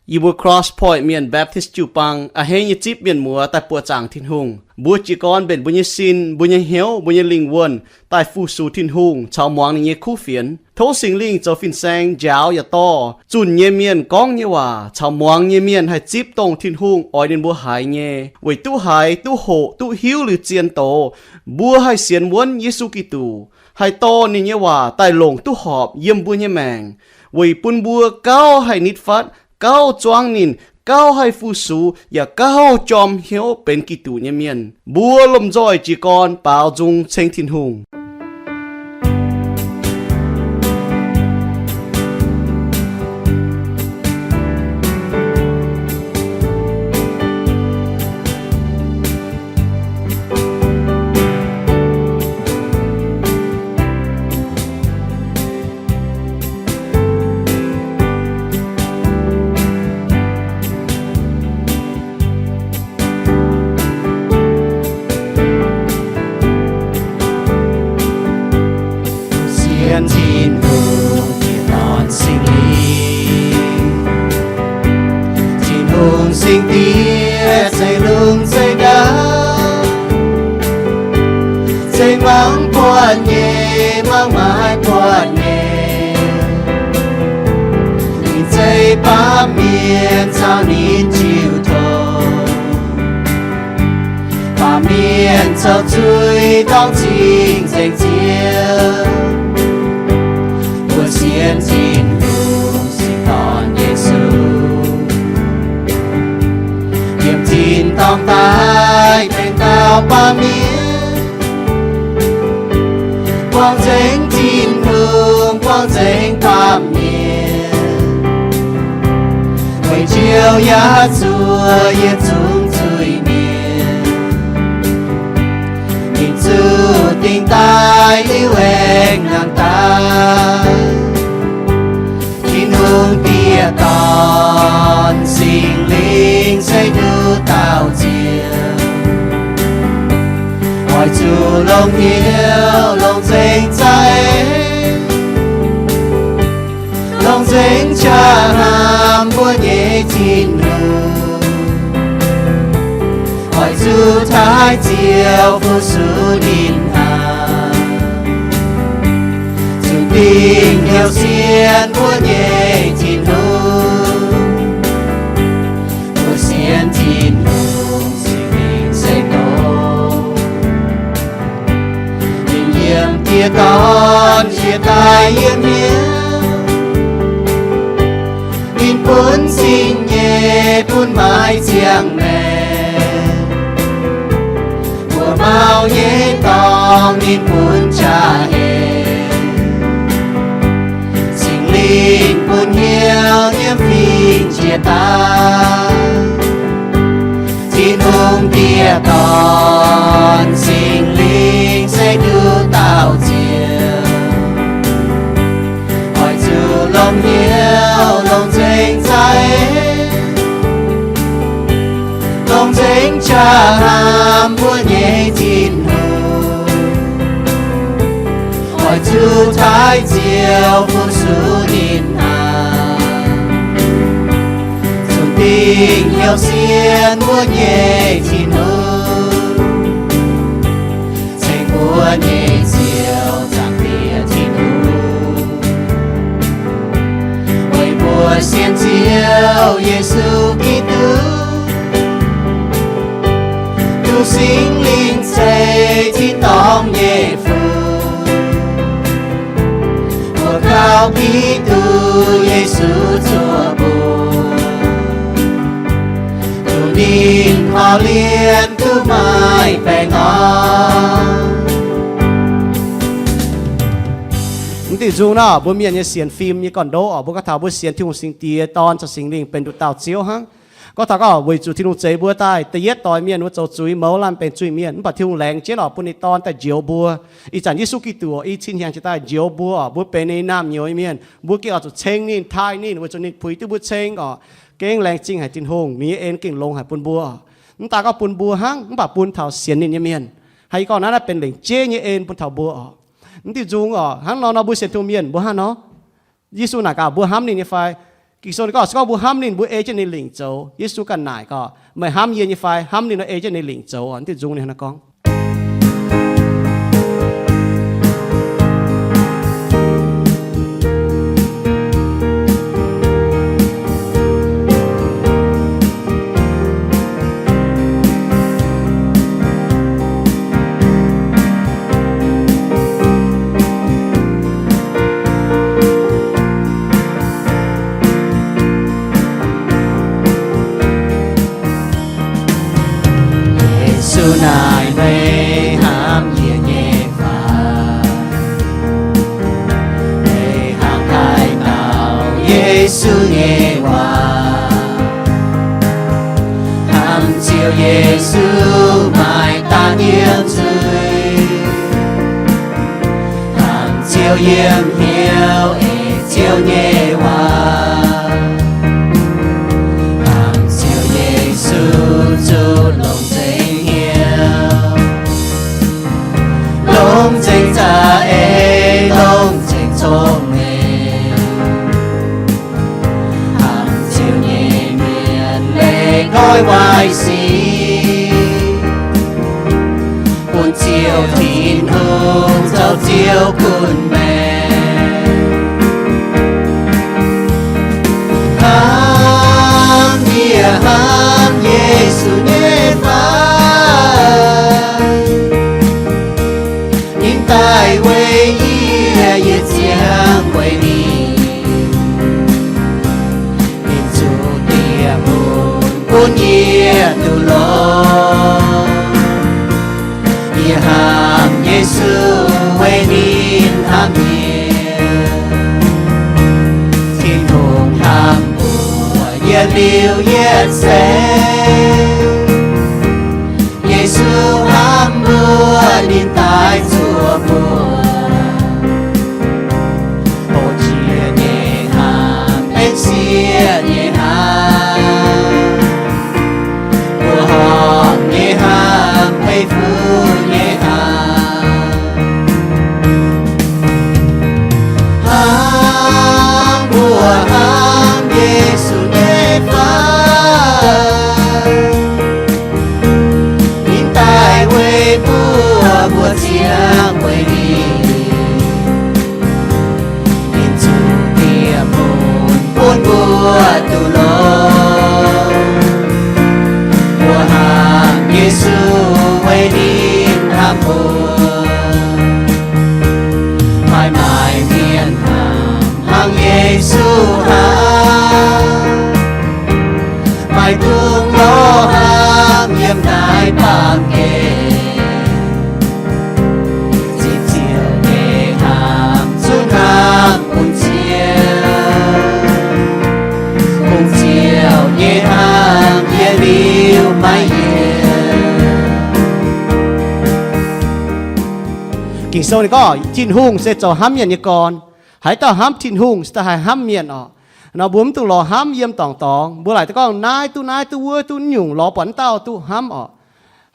Yie mbuo Cross Point Mienh Baptist jiu-baang a'hneiv nyei zipv mienh muoz daaih buoqc zaangc Tin-Hungh. Mbuo jiez gorn mbenc mbuo nyei sin, mbuo nyei hnyouv, mbuo nyei lingh wuonh daaih fu-sux Tin-Hungh caux muangx ninh nyei kuv fienx. Tov Singx Lingh zoux fin-saeng njaaux yaac dorh zunh nyei mienh gorngv nyei waac caux muangx nyei mienh haih zipv dongh Tin-Hungh oix ninh mbuo haiz nyei, weic duqv haiz, duqv hoqc, duqv hiuv liuz zien doz, mbuo haih sienx wuonv Yesu Giduc, haih dorh ninh nyei waac daaih longc duqv horpc yiem mbuo nyei maengc, weic bun mbuo gauh haih nitv fatv, gauh zuangv ninh, gauh haih fu-sux, yaac gauh jorm hnyouv benx Giduc nyei mienh. Mbuo lomh nzoih jiez gorn baaux nzung ceng Tin-Hungh. Sienx Tin-Hungh diex dorn Singx Lingh. Tin-Hungh Singx Diex zeiv lungh zeiv ndau, zeiv mangc buatc nyei, mangc maaih buatc nyei. Ninh zeiv baamh mienh caux ninh jiu tong. Baamh mienh zoux zuiz dorngc cing-nzengc Ziouv. Mbuo sienx Tin-Hungh Singx Dorn Yesu, yiem tin-dorngh daaih benx dauh baamh mienh, buangh nzengc Tin-Hungh, buangh nzengc baamh mienh, weic njoux yaac zuov yietc zungv zuiz-mienh. Ninh zuqc dingc daaih liuc aengx nangh daaih. Tin-Hungh diex dorn Singx Lingh se nduqc dauh Ziouv, oix zuqc longc hnyouv longc nzengc za'eix, longc nzengc qaqv hnamv mbuo nyei Tin-Hungh, oix zuqc taaih Ziouv fu-sux ninh hnangv. Zuqc dingc hnyouv sienx mbuo nyei Tin-Hungh. Mbuo sienx Tin-Hungh Singx Lingh se doz, ninh yiem diex dorn jiex daaih yiem hnyouv. Ninh bun sin nyei bun maaiz ziangh maengc, mbuo mauv nyei dorngx ninh bun jaa-en. Singx Lingh bun hnyouv nyiemv fingx jiex daaih. Tin-Hungh diex dorn Singx Lingh se nduqc dauh Ziouv, oix zuqc longc hnyouv longc nzengc za'eix, longc nzengc qaqv hnamv mbuo nyei Tin-Hungh, oix zuqc taaih Ziouv fu-sux ninh hnangv. Zuqc dingc hnyouv sienx mbuo nyei Tin-Hungh, ceng mbuo nyei Ziouv, zaangc Diex Tin-Hungh. Weic mbuo sienx Ziouv Yesu Giduc, duqv Singx Lingh ceix tin-dorngh nyei fun, mbuo gauh Giduc Yesu zuoqc mbuo, duqv ninh korv-lienh duqv maaih baengh orn. Mv diuh nzung naaiv mbuo mienh nyei sienx fim nyei gorn-ndoqv oc, mbuo gorngv taux mbuo sienx Tin-Hungh Singx Diex, Dorn caux Singx Lingh benx nduqc dauh Ziouv hnangv. Gorngv taux gorngv weic zuqc Tin-Hungh zeix mbuo daaih, da'yietv doix mienh mbuo zoux zuiz mouz laanh benx zuiz-mienh, mv baac Tin-Hungh laengz jienv oc, bun ninh Dorn daaih njoux mbuo. Ih zanc Yesu Giduc i cin hnyangx jiex daaih njoux mbuo oc, mbuo benx ninh naamh nyouz mienh, mbuo gengh oix zuqc ceng ninh, taaih ninh, weic zuqc ninh puix duqv mbuo ceng oc. Gengh laengz zingh haic Tin-Hungh, ninh nyei en gengh longx haic bun mbuo oc. Mv daaih gorngv bun mbuo hnangv, mv baac bun taux sienx ninh nyei mienh. Hnangv yie gorngv naaiv, naaiv benx lengc jeiv nyei en bun taux mbuo oc. Mv diuh nzung oc, hnangv nor nor mbuo sienx Tin-Hungh mienh mbuo hnangv nor, Yesu naaic gaax mbuo hnamv ninh nyei fai? Ging-Sou ninh gorngv, se gorngv mbuo hnamv ninh, mbuo ei jienv ninh lingc zoux. Yesu ganh naaic gorngv, meih hnamv yie nyei fai? Hnamv ninh nor ei jienv ninh lingc zoux. Naaiv diuh nzung ninh gorngv, Yesu naaic, meih hnamv yie nyei fai? Meih hnangv haaix dauh Yesu nyei waac? Hnamv Ziouv Yesu maaih daaih yiem nzuih. Hnamv Ziouv yiem hnyouv ei Ziouv nyei waac. Hnamv Ziouv Yesu zuqc longc nzengc hnyouv, longc nzengc za'eix, longc nzengc cong-mengh. Hnamv Ziouv nyei mienh leih goiv waaic sic, bun Ziouv Tin-Hungh zoux Ziouv kuv maengc. Hnamv, yie hnamv Yesu nyei fai? Ninh daaih weic yie, yie ziangh weic ninh. Ninh zuqc dieh mun bun yie duqv longx. Yie hnamv Yesu weic ninh hnamv yie. Tin-Hungh hnamv mbuo yietc liuz yietc seix. Yesu hnamv mbuo, ninh daaih zuoqc mbuo. Hlo jiex nyei hnamv, benx sieqv nyei hnamv, mbuoqc horngh nyei hnamv, beiv fuqv nyei hnamv. Hnangv mbuo hnamv Yesu nyei fai? Ninh daaih weic mbuo, mbuo ziangh weic ninh. Ninh zuqc dieh mun bun mbuo duqv longx. Mbuo hnamv Yesu weic ninh hnamv mbuo. Maaih maaih mienh hnamv hnangv Yesu hnamv. Maaih dungx lorz hnamv yiem naaiv baamh gen. Zipv Ziouv nyei hnamv, zuqc hnamv bun Ziouv. Bun Ziouv nyei hnamv yietc liuz maiv yienc. Ging-Sou ninh gorngv Tin-Hungh se zoux hnamv mienh nyei gorn. Haaix dauh hnamv Tin-Hungh se daaih haih hnamv mienh orqc. Nor mbuo mv dungx lorz hnamv yiem dorngx-dorngx. Mbuo laaic daaih gorngv naaiv duqv naaiv, duqv wuov, duqv nyungc, lorz buatc naaiv dauh duqv hnamv orqc.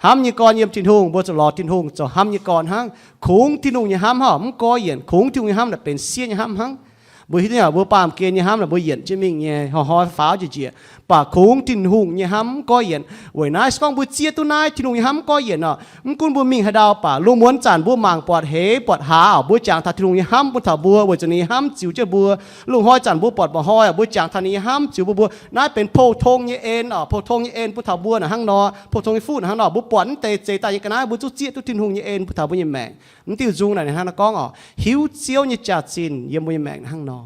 Hnamv nyei gorn yiem Tin-Hungh, mbuo zuqc lorz Tin-Hungh zoux hnamv nyei gorn hnangv. Kungx Tin-Hungh nyei hnamv haic, mv goiv yienc. Kungx Tin-Hungh nyei hnamv naaic benx sieqv nyei hnamv hnangv. Mbuo hiuv duqv mbuo baamh gen nyei hnamv naaic mbuo yienc jienv mingh nyei, hnoi-hnoi faaux jiex njiec. Mv baac kungx Tin-Hungh nyei hnamv mv goiv yienc. Weic naaiv se gorngv mbuo zieqv duqv naaiv Tin-Hungh nyei hnamv mv goiv yienc orqc, mv gunv mbuo mingh haaix ndau baac, lungh muonz zanc mbuo mangc buatc, heix buatc, hlaax, mbuo jangx taux Tin-Hungh nyei hnamv bun taux mbuo, weic zuqc ninh nyei hnamv ziux jienv mbuo. Lungh hnoi zanc mbuo buatc mba'hnoi, mbuo jangx taux ninh nyei hnamv ziux bun mbuo. Naaiv benx pou-tong nyei en orqc. Pou-tong nyei en bun taux mbuo naaic hnangv nor, pou-tong nyei fuqv naaic hnangv nor. Mbuo buatc mv deix zeix daaih nyei ga'naaiv, mbuo zungv zieqv duqv Tin-Hungh nyei en bun taux mbuo nyei maengc. Mv diuh nzung naaic ninh hnangv nor gorngv orqc, hiuv Ziouv nyei jaax-zinh yiem mbuo nyei maengc hnangv nor.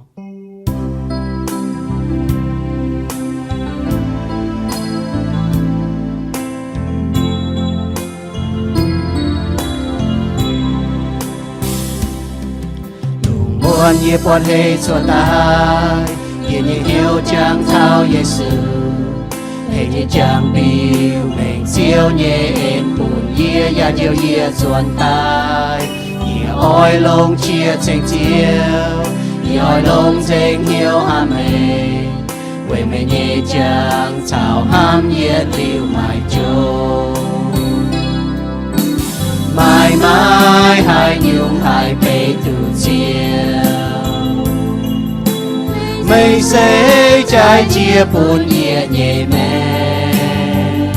Lungh muonz yie buatc heix cuotv daaih, yie nyei hnyouv jangx taux Yesu. Heix nyei jangx-diuh mengh Ziouv nyei en bun yie, yaac njoux yie zuonx daaih. Yie oix longc qiex ceng Ziouv, yie oix longc nzengc hnyouv hnamv meih. Weic meih nyei jangx caux hnamv yietc liuz maiv jomc, maaih maaih haaix nyungc haih beiv duqv Ziouv. Meih se jaaix jiex bun yie nyei maengc.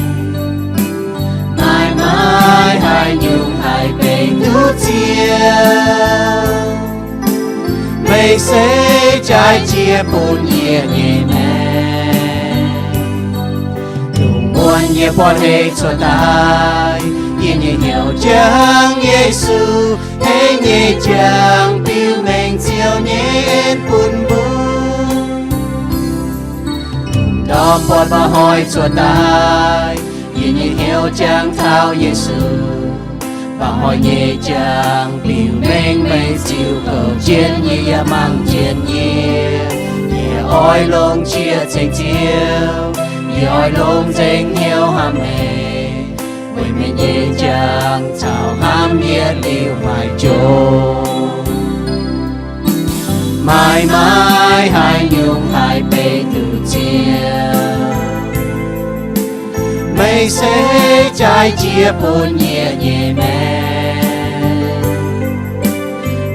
Maaih, maaih haaix nyungc haih benx duqv ziex. Meih se jaaix jiex bun yie nyei maengc. Lungh muonz yie buatc hei cuotv daaih, yie nyei hnyouv jangx Yesu, hei nyei jangx biux mengh Ziouv nyei en bun mbuo. Lungh ndorm buatc mba'hnoi cuotv daaih, yie nyei hnyouv jangx taux Yesu. Mba'hnoi nyei jangx biux mengh meih ziux gouv jienv yie yaac mangc jienv yie. Yie oix longc qiex ceng Ziouv, yie oix longc nzengc hnyouv hnamv meih, weic meih nyei jangx caux hnamv yie liuz maiv jomc. Maaih, maaih haaix nyungc haih benx duqv ziex. Meih se jaaix jiex bun yie nyei maengc.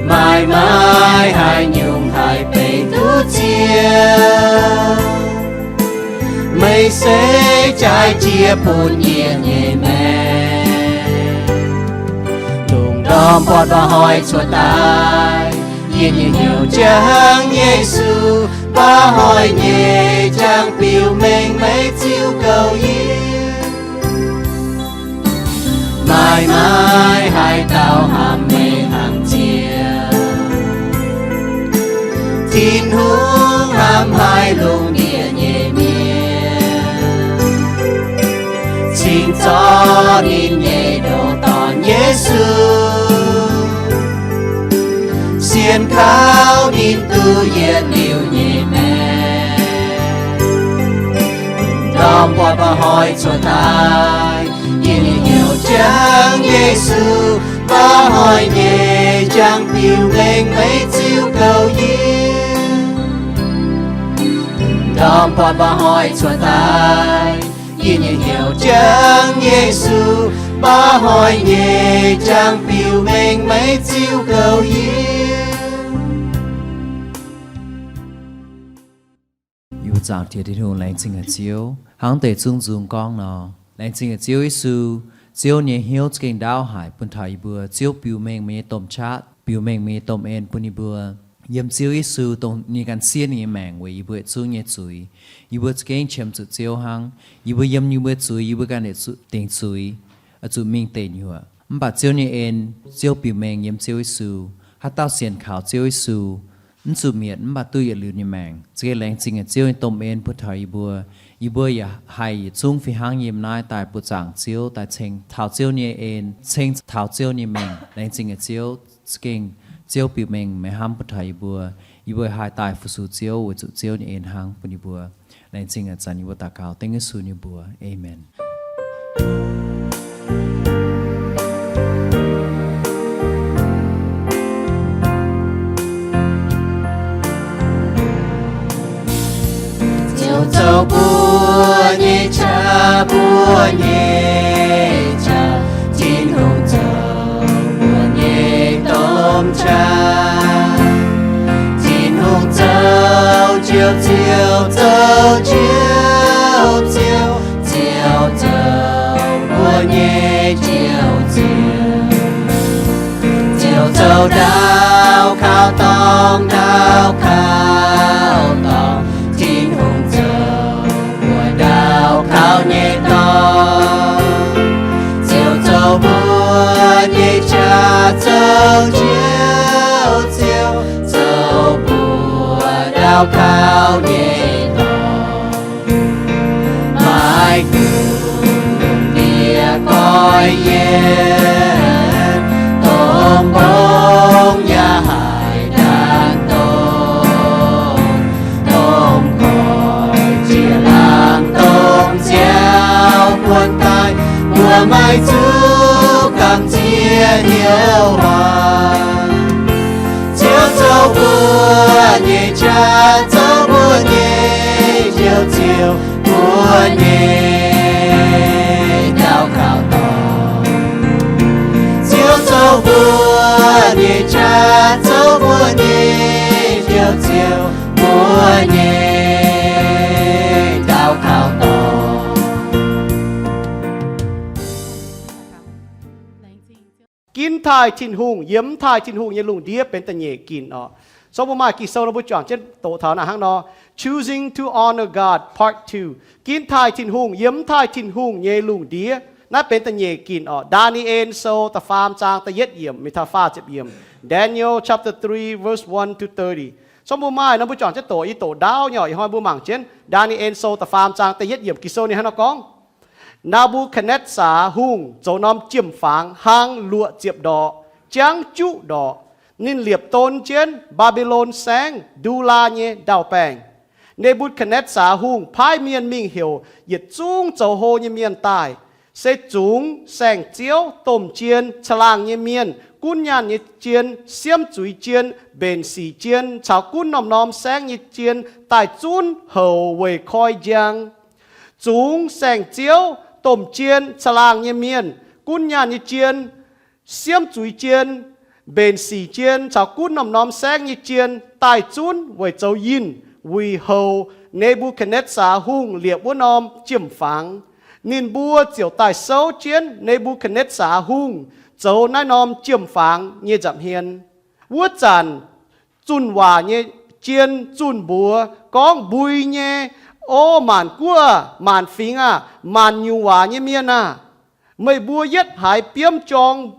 Maaih, maaih haaix nyungc haih benx duqv ziex. Meih se jaaix jiex bun yie nyei maengc. Lungh ndorm buatc mba'hnoi cuotv daaih, yie nyei hnyouv jangx Yesu, mba'hnoi nyei jangx biux mengh meih ziux gouv yie. Maaih, maaih haaix dauh hnamv meih hnangv Ziouv? Tin-Hungh hnamv haic lungh ndiev nyei mienh, cingx zorqv ninh nyei ndoh dorn Yesu, sienx kaux ninh duqv yietc liuz nyei maengc. Lungh ndorm buatc mba'hnoi cuotv daaih, yie nyei hnyouv jangx Yesu, mba'hnoi nyei jangx biux mengh meih ziux gouv yie. Lungh ndorm buatc mba'hnoi cuotv daaih, yie nyei hnyouv jangx Yesu, mba'hnoi nyei jangx biux mengh meih ziux gouv yie. Yie mbuo zaangc Tin-Hungh, laengz zingh haic Ziouv, hnangv deix zungv nzung gorngv nor, laengz zingh haic Ziouv Yesu. Ziouv nyei hnyouv za'gengh ndaauv haic bun taux yie mbuo. Ziouv biux mengh meih nyei domh qaqv, biux mengh meih nyei domh en bun yie mbuo. Yiem Ziouv Yesu dongh ninh ganh siev ninh nyei maengc weic yie mbuo yietc zungv nyei zuiz. Yie mbuo za'gengh qiemx zuqc Ziouv hnangv. Yie mbuo yiem yie mbuo zuiz, yie mbuo ganh dingc zuiz, zuqc mingh deic nyuoqc. Mv baac Ziouv nyei en, Ziouv biux mengh yiem Ziouv Yesu. Haaix dauh sienx kaux Ziouv Yesu, mv zuqc mietc mv baac duqv yietc liuz nyei maengc. Za'gengh laengz zingh haic Ziouv nyei domh en bun taux yie mbuo. Yie mbuo yaac haih yietc zungv fih hnangv yiem naaiv daaih buoqc zaangc Ziouv, daaih ceng taux Ziouv nyei en, ceng taux Ziouv nyei mengh. Laengz zingh haic Ziouv, za'gengh Ziouv biux mengh meih hnamv bun taux yie mbuo. Yie mbuo haih daaih fu-sux Ziouv weic zuqc Ziouv nyei en hnangv bun yie mbuo. Laengz zingh haic Ziouv, yie mbuo daux gaux dengv Yesu nyei mbuox. Aamen. Ziouv zoux mbuo nyei qaqv, mbuo nyei jauv. Tin-Hungh zoux mbuo nyei domh qaqv. Tin-Hungh zoux Ziouv, Ziouv zoux Ziouv, Ziouv, Ziouv zoux mbuo nyei Ziouv, Ziouv. Ziouv zoux ndau kauv dorngx, ndau kauv dorngx. Tin-Hungh zoux mbuo ndau kauv nyei dorngx. Ziouv zoux mbuo nyei qaqv, zoux Ziouv, Ziouv zoux mbuo ndau kauv nyei dorngx. Maiv gunv lungh ndiev goiv yienx, dongh mbong yaac haih ndaangc dongh, dongh koiv jiex laangz, dongh nziaaux buonv daaih, mbuo maiv zuqc gamh nziex hnyouv haic. Ziouv zoux mbuo nyei qaqv, zoux mbuo nyei Ziouv, Ziouv mbuo nyei ndau kauv dorngx. Ziouv zoux mbuo nyei qaqv, zoux mbuo nyei Ziouv, Ziouv mbuo Ginv taaih Tin-Hungh yiem mv taaih Tin-Hungh nyei lungh ndiev benx da'nyeic ginc oc. So mbuo maaih Ging-Sou nor mbuo juangc jienv doqc taux naaic hnangv nor, Choosing to Honor God, Part Two. Ginv taaih Tin-Hungh yiem mv taaih Tin-Hungh nyei lungh ndiev. Naaiv benx da'nyeic ginc oc. Ndaa^ni^en Sou da'faam zaang da'yietv yiemc mingh taux faah ziepc yiemc. Daniel chapter three, verse one to thirty. So mbuo maaih nor mbuo juangc jienv doqc, yie doqc ndaauv nyei oc. Ih hnoi mbuo mangc jienv Ndaa^ni^en Sou da'faam zaang da'yietv yiemc. Ging-Sou ninh hnangv nor gorngv, Naa^mbu^katv^netv^saa Hungh zoux norm jiem-fangx hlang luoqc ziepc ndorqc, jangv juqv ndorqc. Ninh liepc don jienv Mbaa^mbi^lon Saengv, Ndu^laa nyei ndau-baengh. Ne^mbu^katv^netv^saa Hungh paaiv mienh mingh heuc yietc zungv zoux hlo nyei mienh daaih, se zungx saeng-ziouv, domh jien, caangh laangh nyei mienh, gunv nyaanh nyei jien, siemv zuiz jien, mbenc sic jien caux gunv norm-norm saengv nyei jien daaih zunv houc weic koi njang. Zungx saeng-ziouv, domh jien, caangh laangh nyei mienh, gunv nyaanh nyei jien, siemv zuiz jien, mbenc sic jien caux gunv norm-norm saengv nyei jien daaih zunv weic zoux yinh, weic houc Ne^mbu^katv^netv^saa Hungh liepc wuov norm jiem-fangx. Ninh mbuo ziouc daaih souv jienv Ne^mbu^katv^netv^saa Hungh zoux naaiv norm jiem-fangx nyei nza'hmien. Wuov zanc zunh waac nyei jien zunh mbuox gorngv, Mbui nyei, O maanc guoqv, maanc fingx aah, maanc nyungc waac nyei mienh aah! Meih mbuo yietv haiz biomv jorng,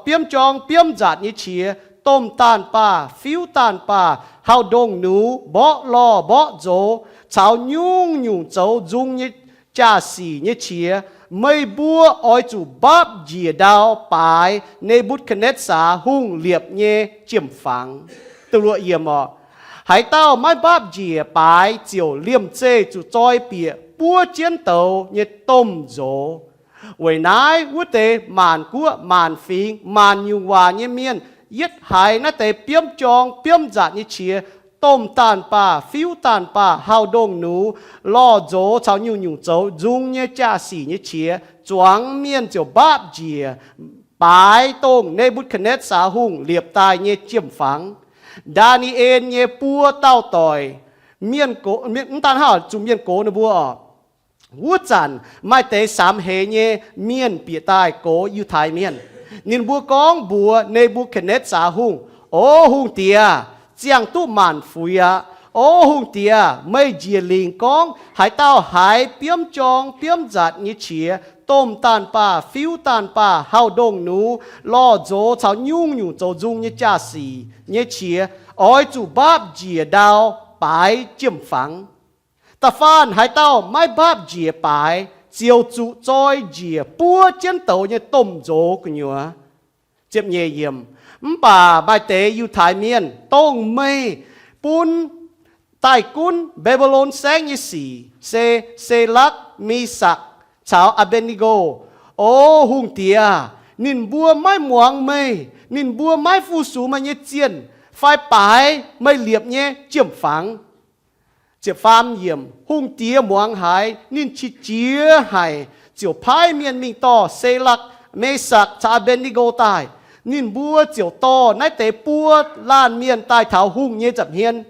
biomv jorng biomv nzatc nyei qiex, domh daanh baah, fiuv daanh baah, hauh ndongh nux, mborqv lorh mborqv nzox, caux nyungc-nyungc zoux nzung nyei jaa-sic nyei qiex, meih mbuo oix zuqc mbaapv njiec ndau baaix Ne^mbu^katv^netv^saa Hungh liepc nyei jiem-fangx. Da'luoqc yiemc oc. Haaix dauh maiv mbaapv njiec baaix ziouc liemh zeih zuqc zoi bieqc buov jienv douz nyei domh nzox. Weic naaiv wuov deix maanc guoqv, maanc fingx, maanc nyungc waac nyei mienh yietv haiz naaiv deix biomv jorng biomv nzatc nyei qiex, domh daanh baah, fiuv daanh baah, hauh ndongh nux, lorh nzox caux nyungc-nyungc zoux nzung nyei jaa-sic nyei qiex, zuangx mienh ziouc mbaapv njiec baaix dongh Ne^mbu^katv^netv^saa Hungh liepc daaih nyei jiem-fangx. Ndaa^ni^en nyei buo dauh doic, mienh, mv daan hnangv zuqc mienh gox ninh mbuo oc. Wuov zanc maaih deix samx heix nyei mienh bieqc daaih gox Yiutai Mienh. Ninh mbuo gorngv mbuox Ne^mbu^katv^netv^saa Hungh, O hungh diex, ziangh duqv maanc fuix aqv. O hungh diex, meih njiec lingc gorngv haaix dauh haiz biomv jorng biomv nzatc nyei qiex, domh daanh baah, fiuv daanh baah, hauh ndongh nux, lorh nzox caux nyungc-nyungc zoux nzung nyei jaa-sic nyei qiex, oix zuqc mbaapv njiec ndau baaix jiem-fangx. Da'faanh haaix dauh maiv mbaapv njiec baaix ziouc zuqc zoi njiec buov jienv douz nyei domh nzox gu'nyuoz. Mv baac maaih deix Yiutai Mienh, dongh meih bun daaih gunv Mbe^mbe^lon Saengv nyei sic, se Se^lakv, Me^sakc, caux A^mbe^ne^go. O hungh diex, ninh mbuo maiv muangx meih. Ninh mbuo maiv fu-sux meih nyei zienh fai baaix meih liepc nyei jiem-fangx. Hungh diex muangx haiz, ninh qiex jiez haic, ziouc paaiv mienh mingh dorh Se^lakv, Me^sakc caux A^mbe^ne^go daaih. Ninh mbuo ziouc dorh naaiv deix buo laanh mienh daaih taux hungh nyei nza'hmien.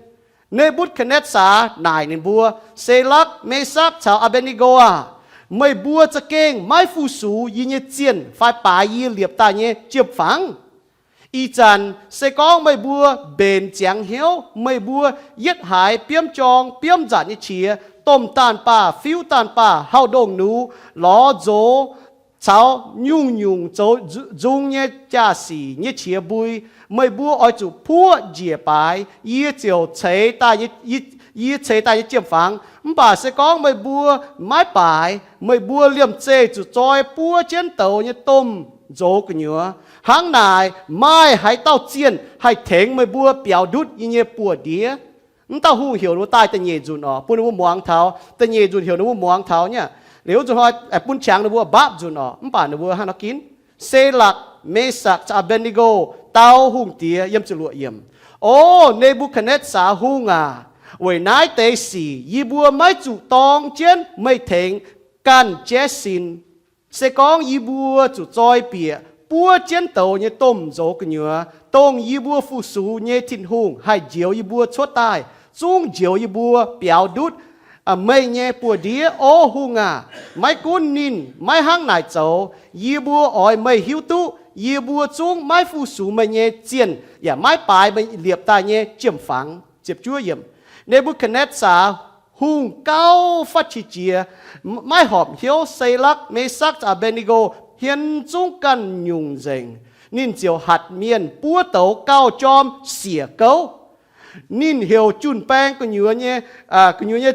Ne^mbu^katv^netv^saa naaic ninh mbuo, Se^lakv, Me^sakc caux A^mbe^ne^go aah! Meih mbuo za'gengh maiv fu-sux yie nyei zienh fai baaix yie liepc daaih nyei jiem-fangx. Ih zanc se gorngv meih mbuo mbenc ziangx hnyouv, meih mbuo yietv haiz biomv jorng biomv nzatc nyei qiex, domh daanh baah, fiuv daanh baah, hauh ndongh nux, lorz nzox caux nyungc-nyungc zoux nzung nyei jaa-sic nyei qiex mbui, meih mbuo oix zuqc puoqv njiec baaix yie ziouc ceix, yie ceix daaih nyei jiem-fangx. Mv baac se gorngv meih mbuo maiv baaix, meih mbuo liemh zeih zuqc zoi buov jienv douz nyei domh nzox gu'nyuoz. Hnangv naaic, maaih haaix dauh zienh haih tengx meih mbuo biaux ndutv yie nyei buoz-ndiev? Mv dauh hungh heuc ninh mbuo daaih da'nyeic nzunc oc, bun ninh mbuo muangx taux. Da'nyeic nzunc heuc ninh mbuo muangx taux nyei. Liuz nzunc hnoi bun qangx ninh mbuo mbaapv nzunc oc. Mv baac ninh mbuo hnangv nor ginv. Se^lakv, Me^sakc caux A^mbe^ne^go dau hungh diex, yiem ziepc luoqc yiemc, O Ne^mbu^katv^netv^saa Hungh aac, weic naaiv deix sic yie mbuo maiv zuqc dorng jienv meih tengx ganh jaiv sin. Se gorngv yie mbuo zuqc zoi bieqc buov jienv douz nyei domh nzox gu'nyuoz, dongh yie mbuo fu-sux nyei Tin-Hungh haih njoux yie mbuo cuotv daaih, zungv njoux yie mbuo biaux ndutv meih nyei buoz-ndiev. O hungh aac, maiv gunv ninh maiv hnangv naaic zoux, yie mbuo oix meih hiuv duqv Yie mbuo zungv maiv fu-sux meih nyei zienh, yaac maiv baaix meih liepc daaih nyei jiem-fangx. Ziepc juov yiemc, Ne^mbu^katv^netv^saa Hungh gauh fatv qiex jiez, maiv horpc hnyouv Se^lakv, Me^sakv caux Aa^mbe^ne^go hmien zungv ganh nyungc nzengc. Ninh ziouc hatc mienh buov douz gauh jorm siec gouv. Ninh heuc jun-baeng gu'nyuoz nyei, gu'nyuoz nyei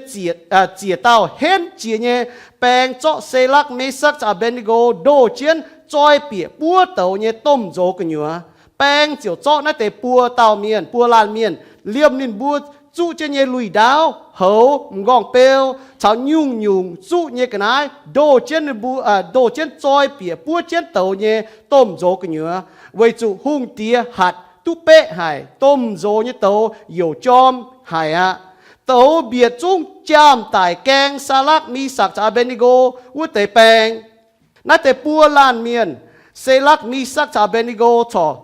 ziec dauh henv jiex nyei baeng zorqv Se^lakv, Me^sakv caux Aa^mbe^ne^go ndoh jienv zoi bieqc buov douz nyei domh nzox gu'nyuoz. Baeng ziouc zorqv naaiv deix buo dauh mienh, buo laanh mienh, liemh ninh mbuo zuqv jienv nyei lui-ndaauv, houx, m'nqorngv-beu caux nyungc-nyungc zuqv nyei ga'naaiv ndoh jienv, ndoh jienv zoi bieqc buov jienv douz nyei domh nzox gu'nyuoz, weic zuqc hungh diex hatc duqv beqv haic, domh nzox nyei douz youc jorm haic aqv. Douz mbietc zungv jaam-daic gaeng Se^lakv, Me^sakv caux Aa^mbe^ne^go wuov deix baeng. Naaiv deix buo laanh mienh, Se^lakv, Me^sakv caux Aa^mbe^ne^go corc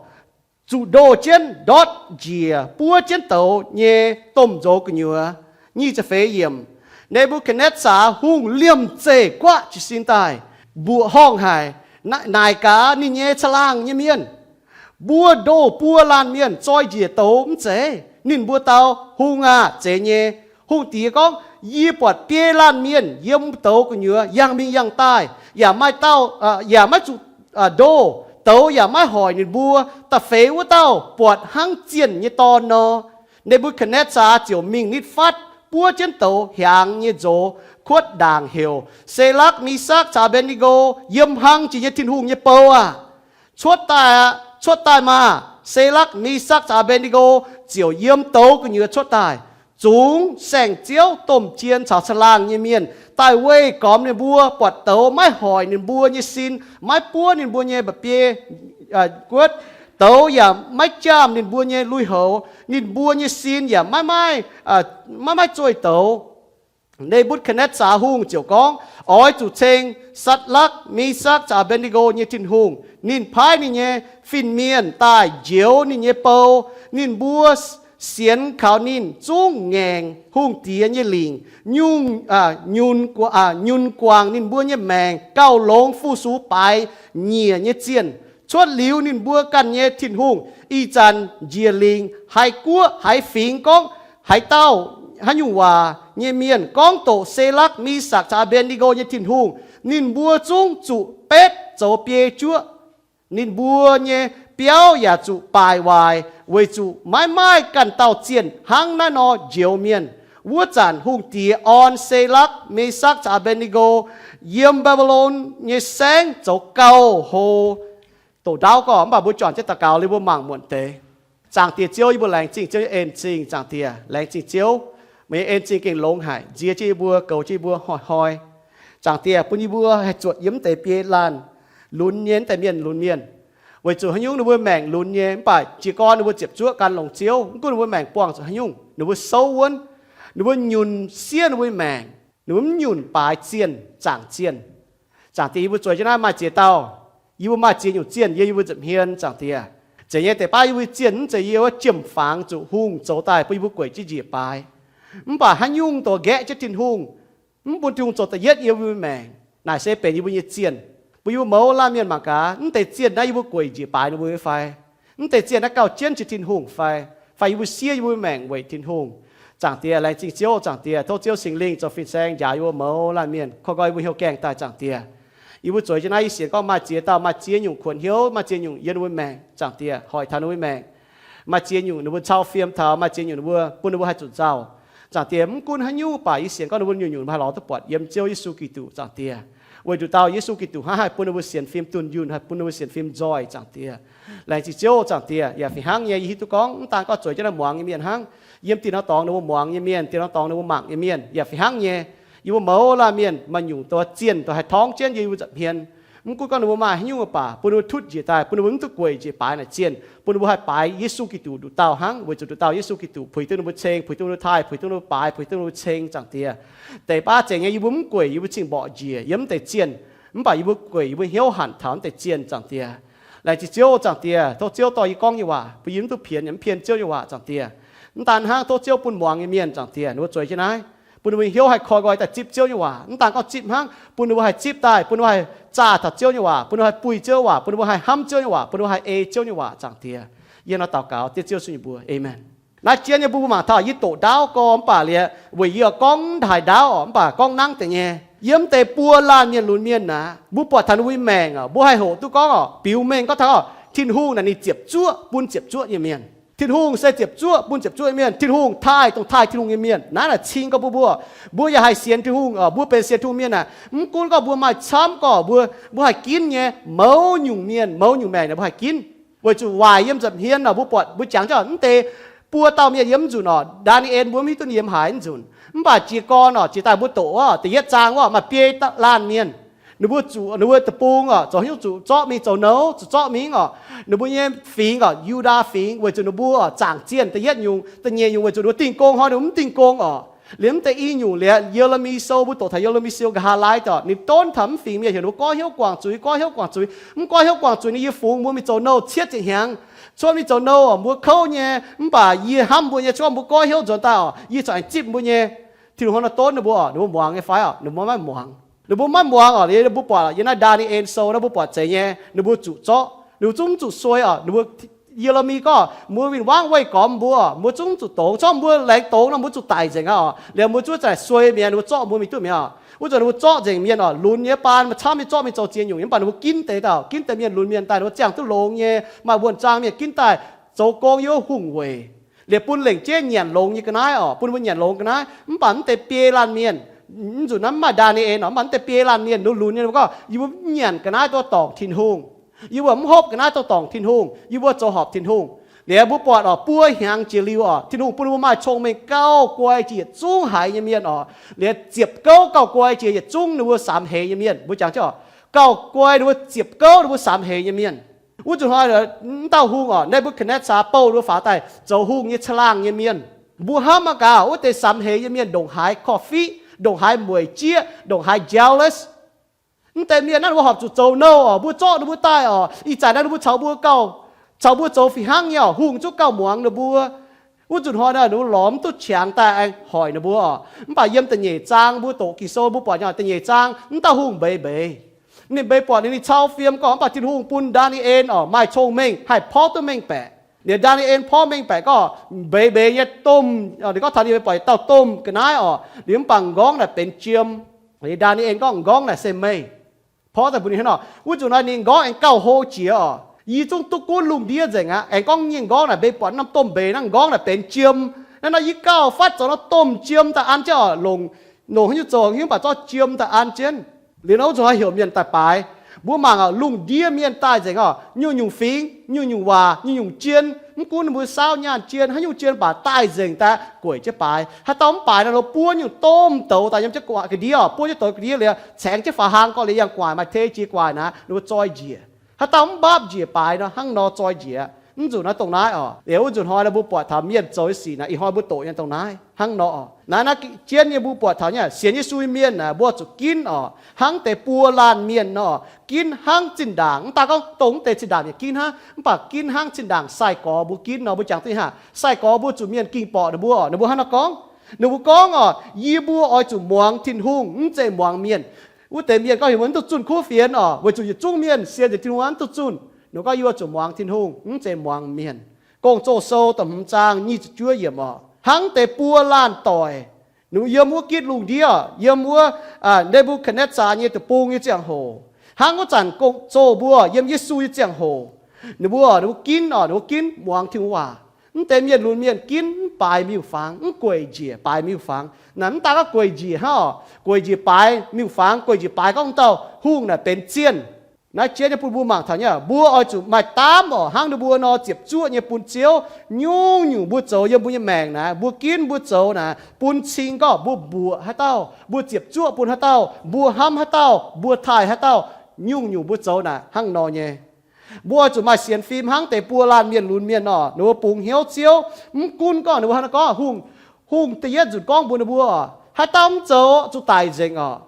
zuqc ndoh jienv ndortv njiec buov jienv douz nyei domh nzox gu'nyuoz. Nyic ziepc feix yiemc, Ne^mbu^katv^netv^saa Hungh liemh zeih guaqv jiez sin daaih, mbuoqc horngh haic, naaic gaax ninh nyei caangh laangh nyei mienh, Mbuo ndoh buo laanh mienh zoi njiec douz mv zeiz? Ninh mbuo dau, Hungh aah! Zeiz nyei. Hungh diex gorngv, Yie buatc biei laanh mienh yiem douz gu'nyuoz yangh mingh yangh daaih, yaac maiv dauh, yaac maiv zuqc ndoh. Douz yaac maiv hoic ninh mbuo. Da'feix wuov dauh buatc hnangv zienh nyei dorn nor. Ne^mbu^katv^netv^saa ziouc mingh nitv fatv buov jienv douz hiaangx nyei nzox, kuotv ndaangc heuc, Se^lakv, Me^sakv caux Aa^mbe^ne^go, yiem hlang jiex nyei Tin-Hungh nyei bou aah! Cuotv daaih aqv. Cuotv daaih maah! Se^lakv, Me^sakv caux Aa^mbe^ne^go ziouc yiem douz gu'nyuoz cuotv daaih. Zungx saeng-ziouv, domh jien caux caangh laangh nyei mienh daaih weih gormx ninh mbuo, buatc douz maiv hoic ninh mbuo nyei sin, maiv buov ninh mbuo nyei mba'biei guotv, douz yaac maiv jaam ninh mbuo nyei lui-houx, ninh mbuo nyei sin yaac maiv maaih, maiv maaih zueih douz. Ne^mbu^katv^netv^saa Hungh ziouc gorngv, Oix zuqc ceng Satc^lakv, Me^sakv caux Aa^mbe^ne^go nyei Tin-Hungh. Ninh paaiv ninh nyei fin-mienh daaih njoux ninh nyei bou. Ninh mbuo sienx kaux ninh zungv ngaengc hungh diex nyei lingc, nyunc, nyunc guangc ninh mbuo nyei maengc gauh longx fu-sux baaix nyiec nyei zienh. Cuotv liuz ninh mbuo ganh nyei Tin-Hungh, ih zanc njiec lingc haiz guoqv haiz fingx gorngv haaix dauh, haaix nyungc waac nyei mienh gorngv doqc Se^lakv, Me^sakv caux Aa^mbe^ne^go nyei Tin-Hungh, ninh mbuo zungv zuqc betv zoux biei juoqv. Ninh mbuo nyei biauv yaac zuqc baaic waaic, weic zuqc maiv maaih ganh dauh zienh hnangv naaiv nor njoux mienh. Wuov zanc hungh diex orn Se^lakv, Me^sakv caux Aa^mbe^ne^go yiem Mbaa^mbi^lon nyei saengv zoux gauh hlo. Doqc ndaauv gorqv, mv baac mbuo juangc jienv daux gaux liuz mbuo mangc muonc deix. Zaangc Diex Ziouv, yie mbuo laengz zingh Ziouv nyei en-zingh. Zaangc Diex, laengz zingh Ziouv, meih nyei en-zingh gengh longx haic, nziex jienv yie mbuo, goux jienv yie mbuo hnoi-hnoi. Zaangc Diex, bun yie mbuo haih zuotc yiem mv deix biei laanh lunx nyei, mv deix mienh lunx mienh. Weic zuqc haaix nyungc ninh mbuo maengc lunx nyei, mv baac jiez gorn ninh mbuo ziepc zuoqv gan longx Ziouv, mv gunv ninh mbuo maengc buangh zuqc haaix nyungc, ninh mbuo souv wuonv, ninh mbuo nyunc siev ninh mbuo nyei maengc, ninh mbuo mv nyunc baaix zienh, zaangc zienh. Zaangc Diex, yie mbuo zueiz jienv naaiv maaih ziex dauh, yie mbuo maaih ziex nyungc zienh yiem yie mbuo nza'hmien, Zaangc Diex. Zeiz nyei, deix baav yie mbuo zienh mv zeiz yie wuov jiem-fangx zuqc hungh zoux daaih bun yie mbuo gueic jienv njiec baaix. Mv baac haaix nyungc dorh nqaeqv jienv Tin-Hungh, mv bun Tin-Hungh zoux da'yietv yiem yie mbuo maengc, naaic se benx yie mbuo nyei zienh. Bun yie mbuo mouz laanh mienh mangc gaax, mv deix zienh naaiv yie mbuo gueic njiec baaix ninh mbuo fai? Mv deix zienh naaiv gauh jienv jiex Tin-Hungh fai? Fai yie mbuo siev yie mbuo maengc weic Tin-Hungh? Zaangc Diex, laengz zingh Ziouv. Zaangc Diex, tov Ziouv Singx Lingh zoux fin-saeng njaaux yie mbuo mouz laanh mienh, korv nqoi yie mbuo hnyouv gaengh daaih, Zaangc Diex. Yie mbuo zueiz jienv naaiv, yie sienx gorngv maaih ziex dauh maaih ziex nyungc kuonx hnyouv, maaih ziex nyungc yiem ninh mbuo maengc, Zaangc Diex, hoic taux ninh mbuo maengc. Maaih ziex nyungc ninh mbuo cau fiem taux, maaih ziex nyungc ninh mbuo, bun ninh mbuo haih zuqc nzauh. Zaangc Diex, mv gunv haaix nyungc baac yie sienx gorngv ninh mbuo nyungc-nyungc ninh mbuo haih lorz duqv buatc yiem Ziouv Yesu Giduc, Zaangc Diex. Weic nduqc dauh Yesu Giduc hnangv haih bun ninh mbuo sienx fim dunh yunh, haih bun ninh mbuo sienx fim nzoih, Zaangc Diex. Laengz zingh Ziouv, Zaangc Diex. Yaac fih hnangv nyei, yie hiuv duqv gorngv mv daan gorngv zueiz jienv naaiv muangx nyei mienh hnangv, yiem dieh norm dorngx ninh mbuo muangx nyei mienh, dieh norm dorngx ninh mbuo mangc nyei mienh, yaac fih hnangv nyei, yie mbuo mouz laanh mienh maaih nyungc douz zienh douz haih torngv jienv yie mbuo nza'hmien. Mv gunv gorngv ninh mbuo maaih haaix nyungc baac bun ninh mbuo tutv njiec daaih, bun ninh mbuo mv duqv gueic njiec baaix naaic zienh, bun ninh mbuo haih baaix Yesu Giduc nduqc dauh hnangv, weic zuqc nduqc dauh Yesu Giduc puix duqv ninh mbuo ceng, puix duqv ninh mbuo taaih, puix duqv ninh mbuo baaix, puix duqv ninh mbuo ceng, Zaangc Diex. Deix baav zeiz nyei, yie mbuo mv gueic yie mbuo cing-mborqc njiec yiem mv deix zienh, mv baac yie mbuo gueic yie mbuo hnyouv hanc taux mv deix zienh, Zaangc Diex. Laengz zingh Ziouv, Zaangc Diex. Tov Ziouv dorh yie gorngv nyei waac bun yie mv duqv pienx, mv pien Ziouv nyei waac, Zaangc Diex. Mv daan hnangv, tov Ziouv bun muangx nyei mienh, Zaangc Diex, ninh mbuo zueiz jienv naaiv, Bun ninh mbuo hnyouv haih koi nqoi daaih zipv Ziouv nyei waac. Mv daan gorngv zipv hnangv, bun ninh mbuo haih zipv daaih, bun ninh mbuo haih zaah taux Ziouv nyei waac, bun ninh mbuo haih buih Ziouv waac, bun ninh mbuo haih hnamv Ziouv nyei waac, bun ninh mbuo haih ei Ziouv nyei waac. Zaangc Diex, yie hnangv naaiv daux gaux, diev Ziouv Yesu nyei mbuox, aamen. Naaiv jien nyei mbuo, mbuo mangc taux yie doqc ndaauv gorx, mv baac liuz weic yie gorngv mv haiz ndaauv oc, mv baac gorngv nangv deix nyei. Yiem deix buo laanh mienh lunx mienh naaic, mbuo buatc taux ninh mbuo nyei maengc oc, mbuo haih hoqc duqv gorngv oc, biux mengh gorngv taux oc, Tin-Hungh naaic ninh ziepc zuoqv bun ziepc zuoqv nyei mienh. Tin-Hungh se ziepc zuoqv bun ziepc zuoqv nyei mienh. Tin-Hungh taaih dongh taaih Tin-Hungh nyei mienh. Naaiv naaic cing gorngv mbuo, mbuo, mbuo yaac haih sienx Tin-Hungh oc. Mbuo benx sienx Tin-Hungh mienh naaic, mv gunv gorngv mbuo maaih camv gorqv, mbuo, mbuo haih ginv nyei. Mouz nyungc mienh, mouz nyungc maengc naaic mbuo haih ginv. Weic zuqc waaic yiem nza'hmien nor, mbuo buatc, mbuo jangx jienv mv deix buo dauh mienh yiem mv nzunc oc. Ndaa^ni^en mbuo mv hiuv duqv ninh yiem haaix nzunc. Mv baac jiez gorn oc, jiex daaih mbuo doqc oc, da'yietv zaang wuov maaih biei laanh mienh. Ninh mbuo zuqc, ninh mbuo deic-bung oc, zoux hnyouv zuqc zorqv mingh zoux nouv, zuqc zorqv mingh oc. Ninh mbuo nyei fingx oc, Yu^ndaa Fingx, weic zuqc ninh mbuo oc, zaangc zienh. Da'yietv nyungc. Da'nyeic nyungc, weic zuqc ninh mbuo dingh gong hnoi ninh mbuo mv dingh gong oc. Liuz mv deix i nyungc liuz, Ye^le^mi Sou, mbuo doqc taux Ye^le^mi Sou nqa'haav laai oc, ninh donv taux mv fingx mienh heuc ninh mbuo goiv hnyouv guangc zuiz, goiv hnyouv guangc zuiz. Mv goiv hnyouv guangc zuiz ninh yie fungx mbuo mingh zoux nouh cietv ziepc hnyangx. Cuotv mingh zoux nouh oc, mbuo kouv nyei, mv baac yie hnamv mbuo nyei, cuotv mbuo goiv hnyouv nzuonx daaih oc, yie corc aengx zipv mbuo nyei. Tin-Hungh hnangv naaiv donv ninh mbuo oc, ninh mbuo muangx nyei fai oc? Ninh mbuo maiv muangx. Ninh mbuo maiv muangx oc. Liuz mbuo buatc yiem naaiv Ndaa^ni^en Sou naaiv mbuo buatc zeiz nyei, ninh mbuo zuqc zorqv, ninh mbuo zungv zuqc suei oc. Ninh mbuo, Ye^le^mi gorngv, mbuo win-wangv weih gormx mbuo, mbuo zungv zuqc dongz, corc mbuo laengz dongz nor mbuo zuqc daic nzengc aqv oc. Liuz mbuo zuov zanc suei mi'aqv, ninh mbuo zorqv mbuo mingh duqv mi'aqv oc. Wuov zanc ninh mbuo zorqv nzengc mienh oc, lunx nyei baan camv mingh zorqv mingh zoux ziex nyungc, mv baac ninh mbuo ginv deix dauh, ginv deix mienh lunx mienh daaih, ninh mbuo ziangh duqv longx nyei, maaih wuonh zaang mienh ginv daaih, zoux gong yiem hungh weic. Liuz bun lengc jeiv nyanc longx nyei ga'naaiv oc, bun mbuo nyanc longx ga'naaiv. Mv baac mv deix biei laanh mienh, mv nzunc naaiv mv maaih Ndaa^ni^en oc, mv baac mv deix biei laanh mienh ninh lunx nyei, ninh mbuo gorngv, yie mbuo mv nyanc ga'naaiv dorh dorngc Tin-Hungh. Yie mbuo mv hopv ga'naaiv dorh dorngc Tin-Hungh. Yie mbuo zoux horpc Tin-Hungh. Liuz mbuo buatc oc, buo hnyangx jiex liuz oc, Tin-Hungh bun mbuo maaih cong-mengh gauh guai jiex yietc zungv haiz nyei mienh oc. Liuz ziepc gouv gauh guai jiex yietc zungv ninh mbuo samx heix nyei mienh. Mbuo jangx jienv oc, gauh guai ninh mbuo ziepc gouv ninh mbuo samx heix nyei mienh. Wuov nzunc hnoi, mv dauh hungh oc, Ne^mbu^katv^netv^saa, bouh ninh mbuo faaux daaih zoux hungh nyei caangh laangh nyei mienh. Mbuo hnamv mangc gaax, wuov deix samx heix nyei mienh ndongc haaix korv-fiqv, ndongc haaix mueic jieqv, ndongc haaix jealous. Mv deix mienh naaiv ninh mbuo horpc zuqc zoux nouh oc, mbuo zorqv ninh mbuo daaih oc, ih zanc naaiv ninh mbuo caux mbuo gauh, caux mbuo zoux fih hnangv nyei oc, hungh zungv gauh muangx ninh mbuo. Wuov nzunc hnoi naaic ninh mbuo lorz mv duqv qangx daaih aengx hoic ninh mbuo oc. Mv baac yiem da'nyeic zaang mbuo doqc Ging-Sou mbuo buatc nyei oc, da'nyeic zaang mv dauh hungh mbeix mbeix. Ninh mbeix buatc ninh, ninh cau fiem gorngv, mv baac Tin-Hungh bun Ndaa^ni^en oc maaih cong-mengh haih porv duqv mengh baeqc. Liuz Ndaa^ni^en porv mengh baeqc gorngv, mbeix mbeix nyei domh, ninh gorngv taux ninh mbeix buatc dauh domh ga'naaiv oc, liuz mv baac m'nqorngv naaic benx jiem. Ndaa^ni^en gorngv, m'nqorngv naaic se meih. Porv daaih mbuox ninh hnangv nor, wuov nzunc naaiv ninh m'nqorngv aengx gauh hlo jiex oc. Yie zungv duqv gunv lungh ndiev nzengc aqv. Aengx gorngv nyei m'nqorngv naaic mbeix buatc norm domh mbeix naaiv, m'nqorngv naaic benx jiem. Naaiv nor yie gauh fatv zoux norm domh jiem daaih an jienv oc, longc, longc haaix nyungc zoux haaix nyungc mv baac zorqv jiem daaih an jienv. Liuz nor wuov nzunc hnoi heuc mienh daaih baaix. Mbuo mangc oc, lungh ndiev mienh daaih nzengc oc, nyungc-nyungc fingx, nyungc-nyungc waac, nyungc-nyungc jien, mv gunv ninh mbuo saauv nyaanh jien, haaix nyungc jien mv baac daaih nzengc daaih gueic jienv baaix. Haaix dauh mv baaix nor, buov nyungc domh douz daaih yiem jienv gu'nguaaic ga'ndiev oc, buov jienv douz ga'ndiev liuz, caengx jienv faaux hlang gorqv liuz yangh gu'nguaaic maaih tei jiex gu'nguaaic naaic, ninh mbuo zoi njiec. Haaix dauh mv mbaapv njiec baaix nor, hnangv nor zoi njiec. Mv nzunc naaiv dongh naaiv oc. Liuz wuov nzunc hnoi nor mbuo buatc taux mienh zoux nyei sic naaic, ih hnoi mbuo doqc nyei dongh naaiv hnangv nor oc. Naaiv naaiv jienv nyei mbuo buatc taux nyei sienx Yesu nyei mienh naaic, mbuo zuqc ginv oc, hnangv deix buo laanh mienh nor, ginv hnangv zinh ndaangc. Mv daan gorngv dongh mv deix zinh ndaangc mienh ginv hnangv, mv baac ginv hnangv zinh ndaangc sai-gorx mbuo ginv nor. Mbuo jangx duqv hnangv, sai-gorx mbuo zuqc mienh ging borqc ninh mbuo oc, ninh mbuo hnangv nor gorngv. Ninh mbuo gorngv oc, yie mbuo oix zuqc muangx Tin-Hungh, mv zeiz muangx mienh. Wuov deix mienh gorngv heuc mbuo mv duqv zunh kuv fienx oc, weic zuqc yietc zungv mienh sienx nzengc Tin-Hungh mv duqv zunh. Ninh gorngv yie mbuo zuqc muangx Tin-Hungh, mv zeiz muangx mienh. Gong-Zoh sou da'hmz zaang nyic ziepc juov yiemc oc, hnangv deix buo laanh doic, ninh mbuo yiem wuov gitv lungh ndiev, yiem wuov Ne^mbu^katv^netv^saa nyei deic-bung nyei ziangh hoc, hnangv wuov zanc gong-zoh mbuo yiem Yesu nyei ziangh hoc, ninh mbuo, ninh mbuo ginv oc, ninh mbuo ginv muangx Tin-Hungh waac. Mv deix mienh lunx mienh ginv mv baaix miuc-fangx, mv gueic njiec baaix miuc-fangx. Naaic mv daan gorngv gueic njiec hnangv oc, gueic njiec baaix miuc-fangx, gueic njiec baaix gorngv dauh hungh naaic benx zienh. Naaiv jienv nyei bun mbuo mangc taux nyei, mbuo oix zuqc maaih daamv oc, hnangv ninh mbuo nor ziepc zuoqv nyei bun Ziouv. Nyungc-nyungc mbuo zoux yiem mbuo nyei maengc naaic, mbuo ginv mbuo zoux naaic, bun cing gorngv mbuo mbuoqc haaix dauh, mbuo ziepc zuoqv bun haaix dauh, mbuo hnamv haaix dauh, mbuo taaih haaix dauh, nyungc-nyungc mbuo zoux naaic hnangv nor nyei. Mbuo oix zuqc maaih sienx fim hnangv deix buo laanh mienh lunx mienh oc. Ninh mbuo bungx hnyouv Ziouv, mv gunv gorngv ninh mbuo hnangv naaiv gorngv, hungh, hungh da'yietv nzunc gorngv mbuox ninh mbuo oc, haaix dauh mv zoux zuqc daic nzengc oc.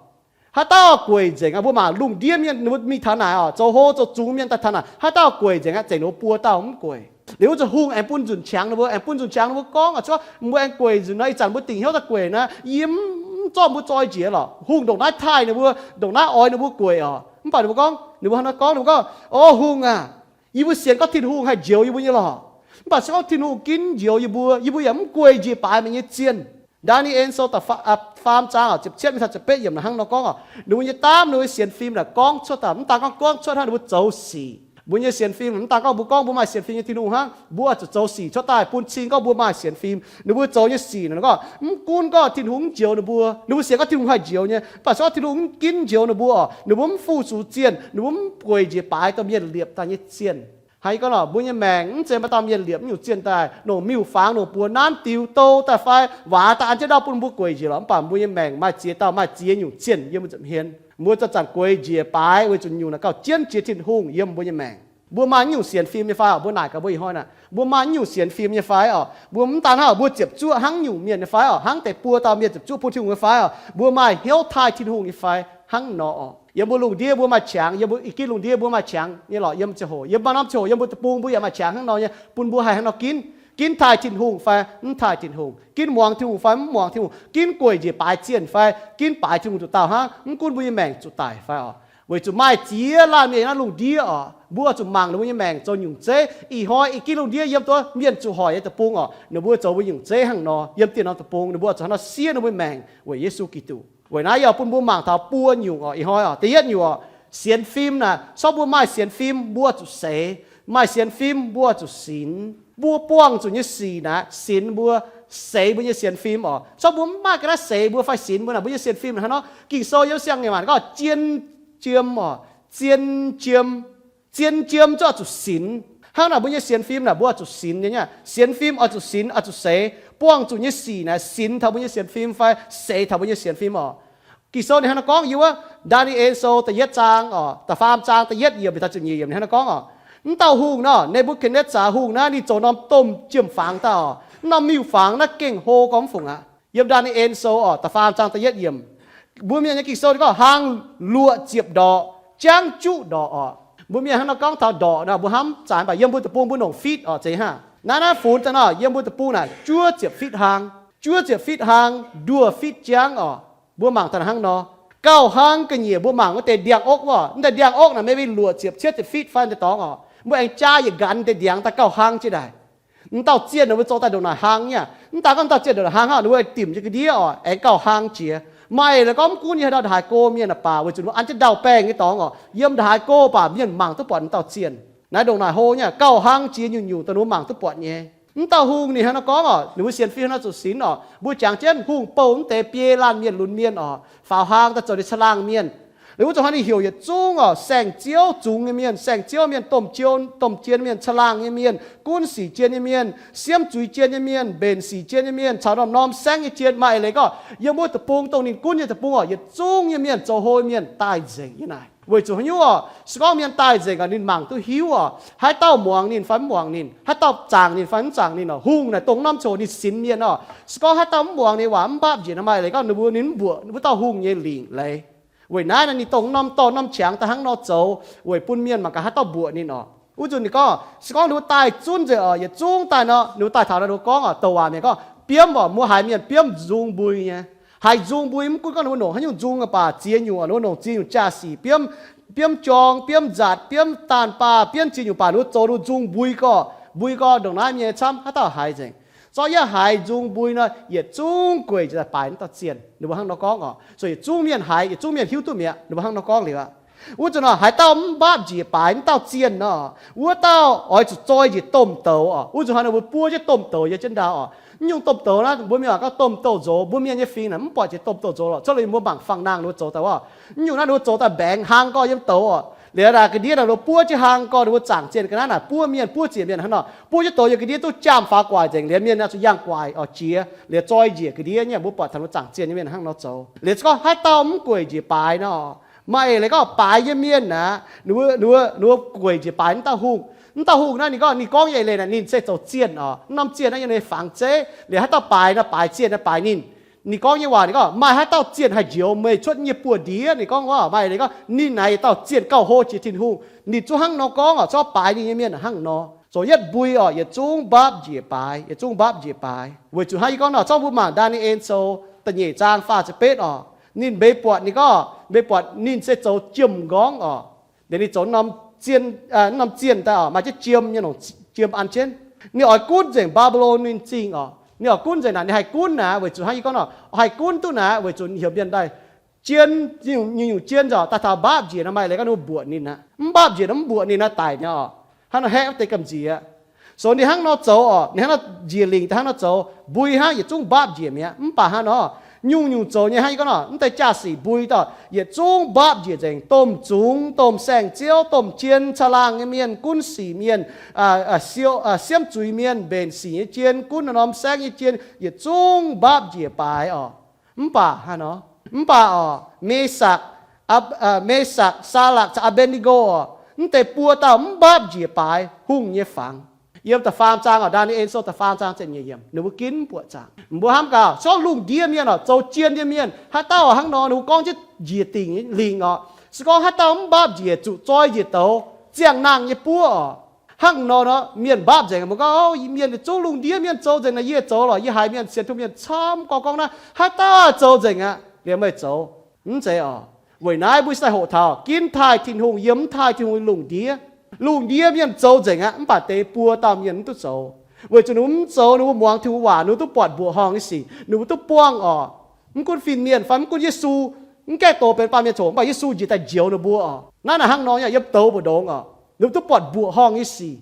Haaix dauh gueic nzengc aqv. Mbuo mangc lungh ndiev mienh ninh mbuo mingh taux naaic oc, zoux hlo zoux zungx mienh daaih taux naaic, haaix dauh gueic nzengc aqv, zeiz ninh mbuo buo dauh mv gueic. Liuz wuov nzunc hungh aengx bun nzunc qangx ninh mbuo, aengx bun nzunc qangx ninh mbuo gorngv oc, cuotv mbuo aengx gueic nzunc nor, ih zanc mbuo dingc hnyouv daaih gueic naaiv, yie mv Mv zorqv mbuo zoi njiec lorqc. Hungh ndongc naaiv taaih ninh mbuo, ndongc naaiv oix ninh mbuo gueic oc. Mv baac ninh mbuo gorngv, ninh mbuo hnangv naaiv gorngv, ninh mbuo gorngv, O hungh aac, yie mbuo sienx gorngv Tin-Hungh haih njoux yie mbuo nyei lorqc. Mv baac se gorngv Tin-Hungh ginv njoux yie mbuo, yie mbuo yaac mv gueic njiec baaix meih nyei zienh. Ndaa^ni^en Sou da'faam zaang ziepc cietv mingh taux ziepc betv yiemc naaic hnangv nor gorngv oc, ninh mbuo nyei daamv, ninh mbuo nyei sienx fim naaic gorngv cuotv daaih, mv daan gorngv gorngv cuotv hnangv, ninh mbuo zoux sic. Mbuo nyei sienx fim mv daan gorngv mbuo gorngv mbuo maaih sienx fim nyei Tin-Hungh hnangv, mbuo oix zuqc zoux sic cuotv daaih bun cing gorngv mbuo maaih sienx fim. Ninh mbuo zoux nyei sic naaic gorngv mv gunv gorngv Tin-Hungh mv njoux ninh mbuo, ninh mbuo sienx gorngv Tin-Hungh haih njoux nyei, mv baac se gorngv Tin-Hungh mv ginv njoux ninh mbuo oc, ninh mbuo mv fu-sux zienh, ninh mbuo mv gueic njiec baaix dauh mienh liepc daaih nyei zienh. Hnangv yie gorngv nor, mbuo nyei maengc mv zeiz maaih dauh mienh liepc nyungc zienh daaih, longc miuc-fangx, longc buoz nanv diux dou daaih fai waac daaih an jienv ndau bun mbuo gueic njiec lorqc. Mv baac mbuo nyei maengc maaih ziex dauh, maaih ziex nyungc zienh yiem mbuo nza'hmien. Mbuo zoux zanc gueic njiec baaix weic zuqc nyungc naaic gauh jienv jiex Tin-Hungh yiem mbuo nyei maengc. Mbuo maaih nyungc sienx fim nyei fai oc? Mbuo naaic gaax mbuo ih hnoi naaic, mbuo maaih nyungc sienx fim nyei fai oc? Mbuo mv daan hnangv mbuo ziepc zuoqv hnangv nyungc mienh nyei fai oc? Hnangv deix buo dauh mienh ziepc zuoqv bun Tin-Hungh nyei fai oc? Mbuo maaih hnyouv taaih Tin-Hungh nyei fai hnangv nor oc? Yiem mbuo lungh ndiev mbuo maaih qangx, yiem mbuo i gin lungh ndiev mbuo maaih qangx nyei lorqc. Yiem ziangh hoc, yiem maaih norm ziangh hoc yiem mbuo deic-bung mbuo yaac maaih qangx hnangv nor nyei, bun mbuo haih hnangv nor ginv, ginv taaih Tin-Hungh fai mv taaih Tin-Hungh, ginv muangx Tin-Hungh fai mv muangx Tin-Hungh, ginv gueic njiec baaix zienh fai ginv baaix Tin-Hungh nduqc dauh hnangv, mv gunv mbuo nyei maengc zuqc daic fai oc. Weic zuqc maaih ziex laanh mienh yiem naaiv lungh ndiev oc, mbuo zuqc mangc ninh mbuo nyei maengc zoux nyungc zeiv. Ih hnoi i gin lungh ndiev yiem duqv mienh zuqc hoic nyei deic-bung oc, ninh mbuo zoux mbuo nyungc zeiv hnangv nor. Yiem dieh norm deic-bung ninh mbuo zuqc hnangv nor siev ninh mbuo maengc weic Yesu Giduc. Weic naaiv yie bun mbuo mangc taux buo nyungc oc. Ih hnoi oc, da'yietv nyungc oc, sienx fim naaic, se gorngv mbuo maaih sienx fim mbuo zuqc seix. Maaih sienx fim mbuo zuqc sinx. Mbuo buangh zuqc nyei sic naaic sinx mbuo, seix mbuo nyei sienx fim oc. Se gorngv mbuo mv maaih ga'naaiv seix mbuo fai sinx mbuo naaic, mbuo nyei sienx fim naaic hnangv nor, Ging-Sou yiem siang-ngaengc maanc gorngv zien jiem oc, zien jiem, zien jiem zuqc oix zuqc sinx. Hnangv naaic mbuo nyei sienx fim naaic mbuo oix zuqc sinx nyei. Sienx fim oix zuqc sinx, oix zuqc seix. Buangh zuqc nyei sic naaic sinx taux mbuo nyei sienx fim fai seix taux mbuo nyei sienx fim oc. Ging-Sou ninh hnangv naaiv gorngv yiem wuov Ndaa^ni^en Sou da'yietv zaang oc, da'faam zaang da'yietv yiemc taux ziepc nyeic yiemc ninh hnangv naaiv gorngv oc, mv dauh hungh nor, Ne^mbu^katv^netv^saa Hungh naaiv ninh zoux norm domh jiem-fangx daaih oc, mv norm miuc-fangx naaiv gengh hlo gormx fungc aqv. Yiem Ndaa^ni^en Sou oc, da'faam zaang da'yietv yiemc, mbuo Mienh nyei Ging-Sou ninh gorngv hlang luoqc ziepc ndorqc, jangv juqv ndorqc oc. Mbuo Mienh hnangv nor gorngv taux ndorqc nor mbuo hnamv zaaix, mv baac yiem mbuo deic-bung mbuo longc fitv oc, zeiz hnangv. Naaiv naaiv funx daaih nor yiem mbuo deic-bung naaic juov ziepc fitv hlang, juov ziepc fitv hlang, nduoh fitv jangv oc. Mbuo mangc daaih hnangv nor, gauh hlang ga'nyiec mbuo mangc wuov deix ndiangx-okv wuov, mv deix ndiangx-okv naaic mei mei luoqc ziepc cietv ziepc fitv fai deix dorngx oc, mbuo aengx jaa yietc nqanx deix ndiangx daaih gauh hlang jienv daaih. M'dauh zienh ninh mbuo zoux daaih ndongc naaic hlang nyei aqv. Mv daan gorngv m'dauh zienh ndongc naaic hlang hnangv, ninh mbuo dimc jienv ga'ndiev oc, aengx gauh hlang jiex. Maaih eix leiz gorngv mv gunv yiem haaix dauh ndongc haaix go mienh aqv baac, weic zuqc ninh mbuo an jienv ndau-baengh nyei dorngx oc, yiem ndongc haaix go baac mienh mangc duqv buatc m'dauh zienh. Naaiv ndongc naaic hlo nyei aqv, gauh hlang jiex nyungc-nyungc dongh ninh mbuo mangc duqv buatc nyei. M'dauh hungh ninh hnangv nor gorngv oc, ninh mbuo sienx fim hnangv zuqc sinx oc. Mbuo jangx jienv hungh bouh mv deix biei laanh mienh lunx mienh oc, faaux hlang daaih zoux ninh caangh laangh mienh. Liuz wuov zuqc hnangv ninh heuc yietc zungv oc, saeng-ziouv zungx nyei mienh, saeng-ziouv mienh, domh jien, domh jien mienh, caangh laangh nyei mienh, gunv sic jien nyei mienh, siemv zuiz jien nyei mienh, mbenc sic jien nyei mienh, caux norm-norm saengv nyei jien, maaih eix leiz gorngv yiem wuov deic-bung dongh ninh gunv nyei deic-bung oc, yietc zungv nyei mienh, zoux hlo nyei mienh daaih nzengc nyei naaic. Weic zuqc haaix nyungc oc? Se gorngv mienh daaih nzengc oc, ninh mangc duqv hiuv oc, haaix dauh muangx ninh fai mv muangx ninh, haaix dauh zaangc ninh fai mv zaangc ninh oc. Hungh naaic dongh norm ziangh hoc ninh sinx mienh oc. Se gorngv haaix dauh mv muangx ninh waac, mv mbaapv njiec, maaih eix leiz gorngv ninh mbuo, ninh mv mbuoqc wuov dauh hungh nyei lingc leiz. Weic naaiv naaic ninh dongh norm dorh norm qangx daaih hnangv nor zoux weic bun mienh mangc gaax haaix dauh mbuoqc ninh oc. Wuov nzunc ninh gorngv se gorngv ninh mbuo daaih zunv nzengc oc, yietc zungv daaih nor, ninh mbuo daaih taux nor ninh mbuo gorngv oc, douc waac mienh gorngv biomv oc, mbuo haiz mienh biomv nzung mbui nyei. Haiz nzung mbui mv gunv gorngv ninh mbuo longc haaix nyungc nzung aqv baac ziex nyungc oc, ninh mbuo longc ziex nyungc jaa-sic biomv, biomv jorng, biomv nzatc, biomv daanh baah, biomv ziex nyungc baac ninh mbuo zoux ninh mbuo nzung mbui gorx, mbui gorx ndongc naaiv nyei camv haaix dauh haiz nzengc. Zorqv yie haiz nzung mbui nor, yietc zungv gueic njiec daaih baaix naaiv dauh zienh. Ninh mbuo hnangv nor gorngv oc. Zoux yietc zungv mienh haiz, yietc zungv mienh hiuv duqv mi'aqv. Ninh mbuo hnangv nor gorngv liuz aqv. Wuov nzunc nor haaix dauh mv mbaapv njiec baaix naaiv dauh zienh nor, wuov dauh oix zuqc zoi njiec domh douz oc. Wuov nzunc hnoi ninh mbuo buov jienv domh douz yiem jienv ndau oc. Mv nyungc domh douz naaiv mbuo mienh waac gorngv domh douz-nzoux, mbuo mienh nyei fingx naaic mv buatc jiex domh douz-nzoux lorqc. Cuotv liuz mbuo mangc fangx-naang ninh mbuo zoux daaih wuov, mv nyungc naaiv ninh mbuo zoux daaih mbaengx hlang gorx yiem douz oc. Liuz naaic ga'ndiev naaic ninh mbuo buov jienv hlang gorx, ninh mbuo zaangc zienh ga'naaiv naaic buov mienh, buov ziex mienh hnangv nor, buov jienv douz yiem ga'ndiev duqv jaamh faaux guaic nzengc. Liuz mienh oix zuqc yangh guaic oc, jiex. Liuz zoi njiec ga'ndiev nyei, mbuo buatc taux ninh mbuo zaangc zienh nyei mienh hnangv nor zoux. Liuz se gorngv haaix dauh mv gueic njiec baaix nor, maaih eix leiz gorngv baaix nyei mienh aqv, ninh mbuo, ninh mbuo gueic njiec baaix naaiv dauh hungh. Naaiv dauh hungh naaiv ninh gorngv, ninh gorngv nyei eix leiz naaic ninh se zoux zienh oc. Norm zienh naaiv yiem ninh fangx zeiv. Liuz haaix dauh baaix nor, baaix zienh naaiv baaix ninh. Ninh gorngv nyei waac ninh gorngv, maaih haaix dauh zienh haih njoux meih cuotv yie nyei buoz-ndiev? Ninh gorngv wuov, maaih eix leiz gorngv ninh naaic dauh zienh gauh hlo jiex Tin-Hungh. Ninh zungv hnangv nor gorngv oc. Zorqv baaix ninh nyei mienh hnangv nor. Zoux yietv mbui oc, yietc zungv mbaapv njiec baaix, yietc zungv mbaapv njiec baaix. Weic zuqc hnangv yie gorngv nor, zorqv mbuo mangc Ndaa^ni^en Sou da'nyeic zaang faah ziepc betv oc. Ninh mbeix buatc, ninh gorngv mbeix buatc ninh se zoux jiem-m'nqorngv oc. Liuz ninh zoux norm zienh daaih oc, maaih jienv jiem nyei longc jiem an jienv. Ninh oix gunv nzengc Mbaa^mbi^lon nyei zingh oc. Ninh oix gunv nzengc naaic, ninh haih gunv naaic weic zuqc hnangv yie gorngv nor, haih gunv duqv naaic weic zuqc heuc mienh daaih jien, nyungc-nyungc jien nzorc daaih taux mbaapv njiec nor, maaih leiz gorngv ninh mbuoqc ninh aqv. Mv mbaapv njiec nor mv mbuoqc ninh naaiv daic nyei oc. Hnangv nor haeqv wuov deix gamh nziex. So ninh hnangv nor zoux oc, ninh hnangv nor njiec lingc daaih hnangv nor zoux, mbui hnangv yietc zungv mbaapv njiec mi'aqv. Mv baac hnangv nor, nyungc-nyungc zoux nyei hnangv yie gorngv nor, mv deix jaa-sic mbui daaih yietc zungv mbaapv njiec nzengc. Domh zungx, domh saeng-ziouv, domh jien, caangh laangh nyei mienh, gunv sic mienh, siemv zuiz mienh, mbenc sic nyei jien, gunv norm saengv nyei jien, yietc zungv mbaapv njiec baaix oc. Mv baac hnangv nor, mv baac oc, Me^sakc, Me^sakc, Saa^lakc caux Aa^mben^ni^go oc, mv deix buo dauh mv mbaapv njiec baaix hungh nyei fangx. Yiem da'faam zaang oc, Ndaa^ni^en Sou da'faam zaang ziepc nyeic yiemc, ninh mbuo ginv buoqc zaangc. Mbuo hnamv gaax, se gorngv lungh ndiev mienh oc, zoux jien nyei mienh, haaix dauh hnangv nor, ninh mbuo gorngv jienv njiec dingc lingc oc. Se gorngv haaix dauh mv mbaapv njiec zuqc zoi njiec douz, ziangh nangh nyei buov oc. Hnangv nor nor, mienh mbaapv nzengc, mbuo gorngv, mienh yietc zungv lungh ndiev mienh zoux nzengc naaic, yie zoux lorqc, yie haiz mienh sienx Tin-Hungh mienh camv gorngv gorngv naaiv, haaix dauh zoux nzengc aqv, liemh meih zoux. Mv zeiz oc. Weic naaiv mbuo sai hoqc taux ginv taaih Tin-Hungh yiem mv taaih Tin-Hungh nyei lungh ndiev. Lungh ndiev mienh zoux nzengc aqv, mv baac deix buo dauh mienh mv duqv zoux. Weic zuqc ninh mbuo mv zoux, ninh mbuo muangx Tin-Hungh waac, ninh mbuo duqv buatc mbuoqc horngh nyei sic, ninh mbuo duqv buangh oc. Mv gunv fin-mienh fai mv gunv Yesu, mv gaengh doz benx baamh mienh coc, mv baac Yesu njiec daaih njoux ninh mbuo oc. Naaiv naaic hnangv nor nyei, yiem douz mbu'ndongx oc, ninh mbuo duqv buatc mbuoqc horngh nyei sic.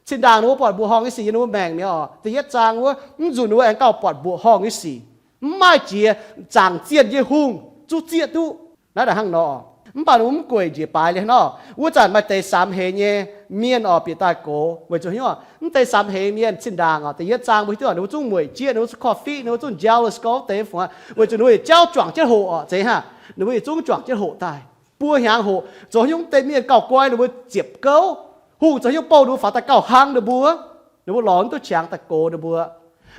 Cin-ndaangc ninh mbuo buatc mbuoqc horngh nyei sic yiem ninh mbuo maengc mi'aqv oc. Da'yietv zaang wuov, mv nzunc ninh mbuo aengx gauh buatc mbuoqc horngh nyei sic. Mv maaih jiex zaangc zienh nyei hungh zuqv zieqv duqv. Naaiv naaic hnangv nor, mv baac ninh mbuo mv gueic njiec baaix liuz nor. Wuov zanc maaih deix samx heix nyei mienh oc bieqc daaih gox weic zuqc hnyouv, mv deix samx heix mienh cin-ndaangc oc, da'yietv zaang mbuo hiuv duqv ninh mbuo zungv mueic jieqv, ninh mbuo zungv korv-fiqv, ninh mbuo zungv jealous gorngv deix fungc aqv, weic zuqc ninh mbuo yietc jauv juangc jienv hoqc oc. Zeiz hnangv, ninh mbuo yietc zungv juangc jienv hoqc daaih. Buo hnyangx hoqc, zoux hnyouv deix mienh gauh guai ninh mbuo ziepc gouv, hungh zoux hnyouv bouh ninh mbuo faaux daaih gauh hnangv ninh mbuo. Ninh mbuo lorz mv duqv qangx daaih gox ninh mbuo.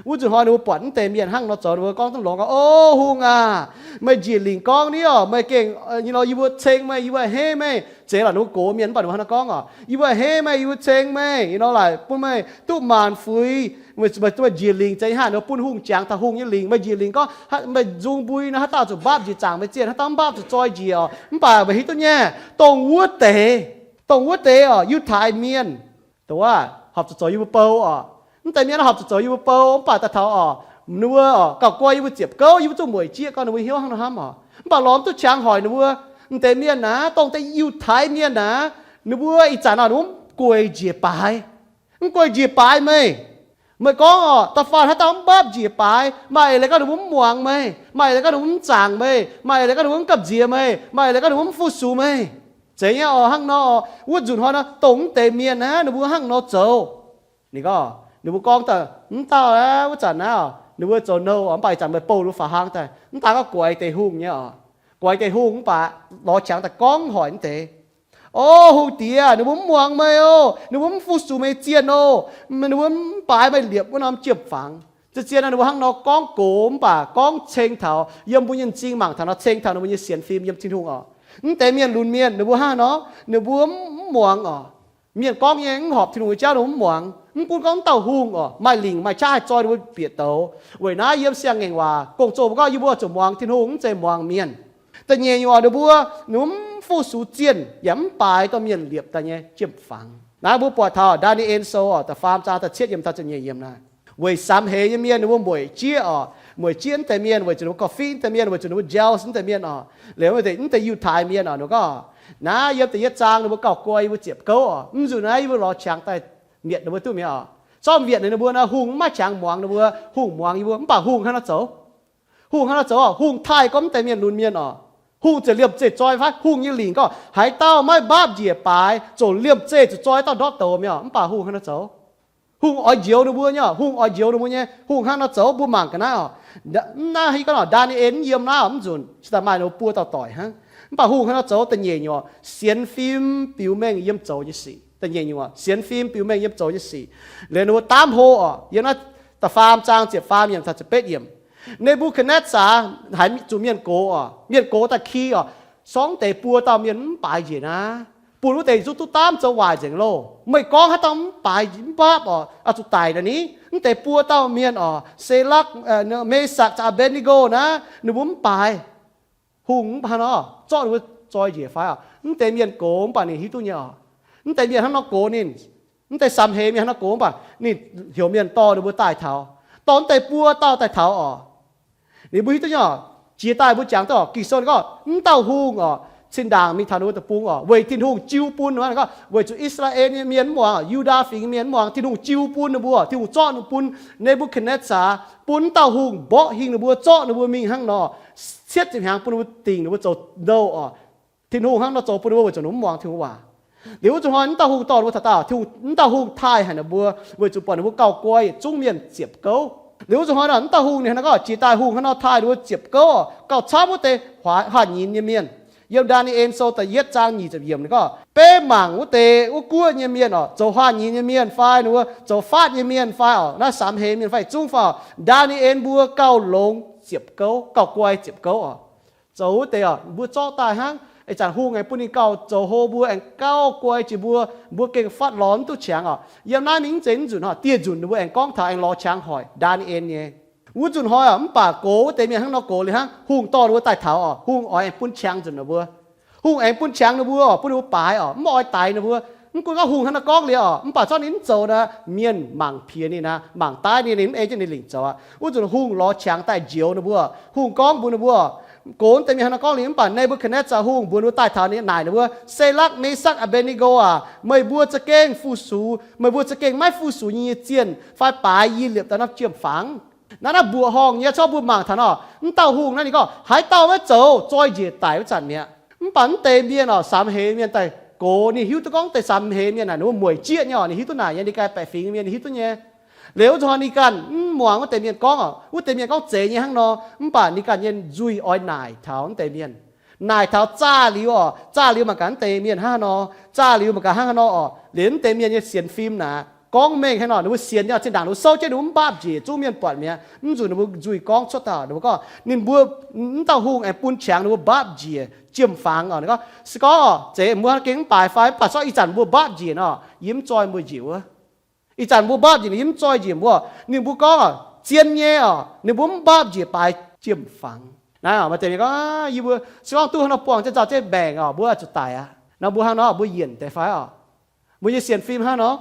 Wuov nzunc hnoi ninh mbuo buatc mv deix mienh hnangv nor zoux, ninh mbuo gorngv duqv longx gorngv, O hungh aac, meih njiec lingc gorngv ni oc, meih gengh, yie mbuo ceng meih, yie mbuo hei meih. Zeiz lorqc, ninh mbuo gox mienh mv baac ninh mbuo hnangv nor gorngv oc, Yie mbuo hei meih, yie mbuo ceng meih, yie nor laaic bun meih duqv maanc fuix. Meih njiec lingc zeiz haaix, ninh mbuo bun hungh jangx taux hungh nyei lingc, meih njiec lingc gorngv meih nzung mbui nor, haaix dauh zuqc mbaapv njiec zaangc meih zienh, haaix dauh mv mbaapv zuqc zoi njiec oc. Mv baac meih hiuv duqv nyei, dongh wuov deix, dongh wuov deix oc, Yiutai Mienh, dongh wuov horpc zuqc zoux yie mbuo bou oc. Mv deix mienh horpc zuqc zoux yie mbuo bou, mv baac daaih taux oc, ninh mbuo oc gauh guai yie mbuo ziepc gouv, yie mbuo zungv mueic jieqv gorngv ninh mbuo hnyouv hnangv nor hnamv oc. Mv baac lorz mv duqv qangx hoic ninh mbuo. Mv deix mienh naaic, dongh deix Yiutai Mienh naaic, ninh mbuo ih zanc oc, ninh mbuo mv gueic njiec baaix. Mv gueic njiec baaix meih. Meih gorngv oc, da'faanh haaix dauh mv mbaapv njiec baaix, maaih eix leiz gorngv ninh mbuo mv muangx meih, maaih eix leiz gorngv ninh mbuo mv zaangc meih, maaih eix leiz gorngv ninh mbuo mv gamh nziex meih, maaih eix leiz gorngv ninh mbuo mv fu-sux meih. Zeiz nyei oc, hnangv nor oc. Wuov nzunc hnoi nor, dongh mv deix mienh naaic, ninh mbuo hnangv nor zoux. Ninh gorngv, ninh mbuo gorngv daaih, Mv dauh aqv, wuov zanc naaiv oc, ninh mbuo zoux nouh oc, mv baac ih zanc meih bouh ninh mbuo faaux hlang daaih. Mv daaih gorngv guaix deix hungh nyei oc. Guaix deix hungh mv baac lorz qangx daaih gorngv hoic mv deix. O hungh diex, ninh mbuo mv muangx meih oc, ninh mbuo mv fu-sux meih zienh oc, ninh mbuo mv baaix meih liepc wuov norm jiem-fangx. Zien-zien nor ninh mbuo hnangv nor gorngv gox mv baac gorngv ceng taux yiem mbuo nyei m'zing mangc taux nor, ceng taux ninh mbuo nyei sienx fim yiem Tin-Hungh oc. Mv deix mienh lunx mienh ninh mbuo hnangv nor, ninh mbuo mv muangx oc. Mienh gorngv nyei mv horpc Tin-Hungh nyei jauv ninh mbuo mv muangx. Mv gunv gorngv mv dauh hungh oc, maaih lingc maaih qaqv haih zoi ninh mbuo bieqc douz. Weic naaiv yiem Siang-Ngaengc Waac gong-zoh mbuo gorngv yie mbuo zuqc muangx Tin-Hungh, mv zeiz muangx mienh. Da'nyeic nyungc oc, ninh mbuo, ninh mbuo mv fu-sux zienh yaac mv baaix dorh mienh liepc daaih nyei jiem-fangx. Naaiv mbuo buatc taux Ndaa^ni^en Sou oc, da'faam zaang da'cietv yiemc taux ziepc nyeic yiemc naaic. Weic samx heix nyei mienh ninh mbuo mueic jieqv oc, mueic jieqv mv deix mienh weic zuqc ninh mbuo korv-fiqv mv deix mienh, weic zuqc ninh mbuo jealous mv deix mienh oc. Liuz mv deix Yiutai Mienh oc, ninh gorngv, naaiv yiem da'yietv zaang ninh mbuo gauh guai yie mbuo ziepc gouv oc. Mv nzunc naaiv yie mbuo lorz qangx daaih mietc ninh mbuo duqv mi'aqv oc. Zorqv mietc ninh mbuo nor, hungh mv maaih qangx muangx ninh mbuo, hungh muangx yie mbuo. Mv baac hungh hnangv nor zoux. Hungh hnangv nor zoux oc. Hungh taaih gorngv mv deix mienh lunx mienh oc. Hungh ziouc liemh zeih zoi fai hungh nyei lingc gorngv, haaix dauh maiv mbaapv njiec baaix ziouc liemh zeih zuqc zoi dauh ndortv douz mi'aqv. Mv baac hungh hnangv nor zoux. Hungh oix njoux ninh mbuo nyei oc. Hungh oix njoux ninh mbuo nyei. Hungh hnangv nor zoux, mbuo mangc ga'naaiv oc. Naaiv hiuv gorngv oc, Ndaa^ni^en mv yiem naaiv oc, mv nzunc cingx daaih maaih ninh mbuo buo dauh doic hnangv. Mv baac hungh hnangv nor zoux, da'nyeic nyungc oc, sienx fim biux mengh yiem zoux nyei sic. Da'nyeic nyungc oc, sienx fim biux mengh yiem zoux nyei sic. Liuz ninh mbuo daamv hlo oc, yiem naaiv da'faam zaang ziepc faam yiemc taux ziepc betv yiemc. Ne^mbu^katv^netv^saa haiz zuqc mienh gox oc, mienh gox daaih ki oc, sorngv deix buo dauh mienh mv baaix njiec naaiv. bun wuov deix yietc zungv duqv daamv zoux waaic nzengc loh. Meih gorngv haaix dauh mv baaix mv mbaapv oc, oix zuqc daic naaic ni. Mv deix buo dauh mienh oc, Sedrakv, Mesakv caux Apc^ne^go naaiv, ninh mbuo mv baaix. Hungh mv baac hnangv nor zorqv ninh mbuo zoi njiec fai oc? Mv deix mienh gox mv baac ninh hiuv duqv nyei oc. Mv deix mienh hnangv nor gox ninh. Mv deix Sam^hes mienh hnangv nor gox mv baac ninh heuc mienh dorh ninh mbuo daaih taux, dorh mv deix buo dauh daaih taux oc. Ninh mbuo hiuv duqv nyei oc. Jiex daaih mbuo jangx duqv oc, Ging-Sou ninh gorngv mv dauh hungh oc, zinh ndaangc mingh taux ninh mbuo deic-bung oc, weic Tin-Hungh jiu bun ninh mbuo, gorngv weic zuqc I^saa^laa^en nyei mienh mv muangx, Yu^ndaa Fingx nyei mienh mv muangx, Tin-Hungh jiu bun ninh mbuo, Tin-Hungh zorqv ninh bun Ne^mbu^katv^netv^saa, bun mv dauh hungh mborqv hingh ninh mbuo, zorqv ninh mbuo mingh hnangv nor, cietv ziepc hnyangx bun ninh mbuo dingc ninh mbuo zoux ndouh oc. Tin-Hungh hnangv nor zoux bun ninh mbuo weic zuqc ninh mbuo mv muangx Tin-Hungh waac. Liuz wuov nzunc hnoi mv dauh hungh dorh ninh mbuo taux daaih, mv dauh hungh taaih haic ninh mbuo weic zuqc buatc ninh mbuo gauh guai, yietc zungv mienh ziepc gouv. Liuz wuov nzunc hnoi nor mv dauh hungh ninh hnangv nor gorngv jiex daaih hungh hnangv nor taaih ninh mbuo ziepc gouv oc, gauh camv wuov deix haah nyinz nyei mienh. Yiem Ndaa^ni^en Sou da'yietv zaang nyic ziepc yiemc ninh gorngv, beiv mangc wuov deix wuov guoqv nyei mienh oc, zoux haah nyinz nyei mienh fai ninh mbuo zoux faatv nyei mienh fai oc, naaiv Sam^hes mienh fai yietc zungv fai oc, Ndaa^ni^en mbuo gauh longx ziepc gouv, gauh guai ziepc gouv oc. Zoux wuov deix oc, mbuo zorqv daaih hnangv. Ih zanc hungh aengx bun ninh gauh zoux hlo mbuo, aengx gauh guai jiex mbuo, mbuo gengh fatv lorz mv duqv qangx oc. Yiem naaiv mingh mv zeiz naaiv nzunc oc, dieh nzunc ninh mbuo aengx gorngv taux aengx lorz qangx hoic Ndaa^ni^en nyei. Wuov nzunc hnoi oc, mv baac gox wuov deix mienh hnangv nor gox liuz hnangv, hungh dorh ninh mbuo daaih taux oc, hungh oix aengx bun qangx nzunc ninh mbuo. Hungh aengx bun qangx ninh mbuo oc, bun ninh mbuo baaix oc, mv oix daix ninh mbuo. Mv gunv gorngv hungh hnangv naaiv gorngv liuz oc, mv baac zorqv ninh mv zoux naaic, mienh mangc piex ninh aqv, mangc daaih ninh, ninh mv ei jienv ninh lingc zoux aqv. Wuov nzunc hungh lorz qangx daaih njoux ninh mbuo. Hungh gorngv mbuox ninh mbuo, gox deix mienh hnangv naaiv gorngv liuz, mv baac Ne^mbu^katv^netv^saa Hungh mbuox ninh mbuo daaih taux ninh naaic ninh mbuo, Sedrakv, Mesakv, Apc^ne^go aac, meih mbuo za'gengh fu-sux, meih mbuo za'gengh maiv fu-sux nyei zienh fai baaix yie liepc daaih norm jiem-fangx. Naaiv naaiv mbuoqc horngh nyei, corc mbuo mangc taux nor, mv dauh hungh naaiv ninh gorngv haaix dauh maiv zoux, zoi njiec daic wuov zanc mi'aqv. Mv baac mv deix mienh oc, Sam^hes mienh daaih gox ninh hiuv duqv gorngv deix Sam^hes mienh naaic ninh mbuo mueic jieqv nyei oc, ninh hiuv duqv naaic nyei, ninh ganh baeqc fingx mienh ninh hiuv duqv nyei. Liuz wuov nzunc hnoi ninh ganh mv muangx wuov deix mienh gorngv oc, wuov deix mienh gorngv zeiz nyei hnangv nor, mv baac ninh ganh nyei nzuih oix naaic taux wuov deix mienh. Naaic taux zaah liuz oc, zaah liuz mangc gaax wuov deix mienh hnangv haaix nor, zaah liuz mangc gaax hnangv haaix nor oc, liuz wuov deix mienh nyei sienx fim naaic gorngv mengh haaix nor, ninh mbuo sienx nyei, zinh ndaangc ninh mbuo souv jienv ninh mbuo mv mbaapv njiec, zungv mienh buatc mi'aqv. Mv nzunc ninh mbuo nzuih gorngv cuotv daaih, ninh mbuo gorngv ninh mbuo, mv dauh hungh aengx bun qangx ninh mbuo mbaapv njiec jiem-fangx oc. Ninh gorngv, se gorngv oc, zeiz mbuo gengh mv baaix fai, mv baac corc ih zanc mbuo mbaapv njiec nor, yie mv zoi mbuo njiec wuov. Ih zanc mbuo mbaapv njiec, yie mv zoi njiec mbuo. Ninh mbuo gorngv oc, zien nyei oc, ninh mbuo mv mbaapv njiec baaix jiem-fangx. Naaiv maaih deix mienh gorngv, yie mbuo se gorngv duqv hnangv nor buangh jienv nzauh jienv maengc oc, mbuo zuqc daic aqv. Nor mbuo hnangv nor, mbuo yienc deix fai oc? Mbuo nyei sienx fim hnangv nor,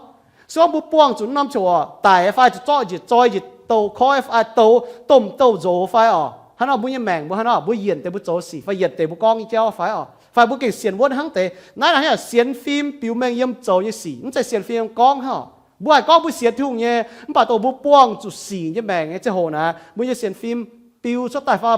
se gorngv mbuo buangh zuqc norm qongx oc, daic fai zuqc zorqv njiec zoi njiec douh koiv fai douh domh douh nzox fai oc, hnangv nor mbuo nyei maengc mbuo hnangv nor, mbuo yienc deix mbuo zoux sic fai yienc deix mbuo gorngv nyei jauv fai oc, fai mbuo gengh sienx wuonv hnangv deix. Naaiv naaic sienx fim biux mengh yiem zoux nyei sic, mv zeiz sienx fim yiem gorngv hnangv oc. Mbuo haih gorngv mbuo sienx Tin-Hungh nyei, mv baac dongh mbuo buangh zuqc sic nyei maengc nyei ziangh hoc naaic, mbuo nyei sienx fim biux cuotv daaih fai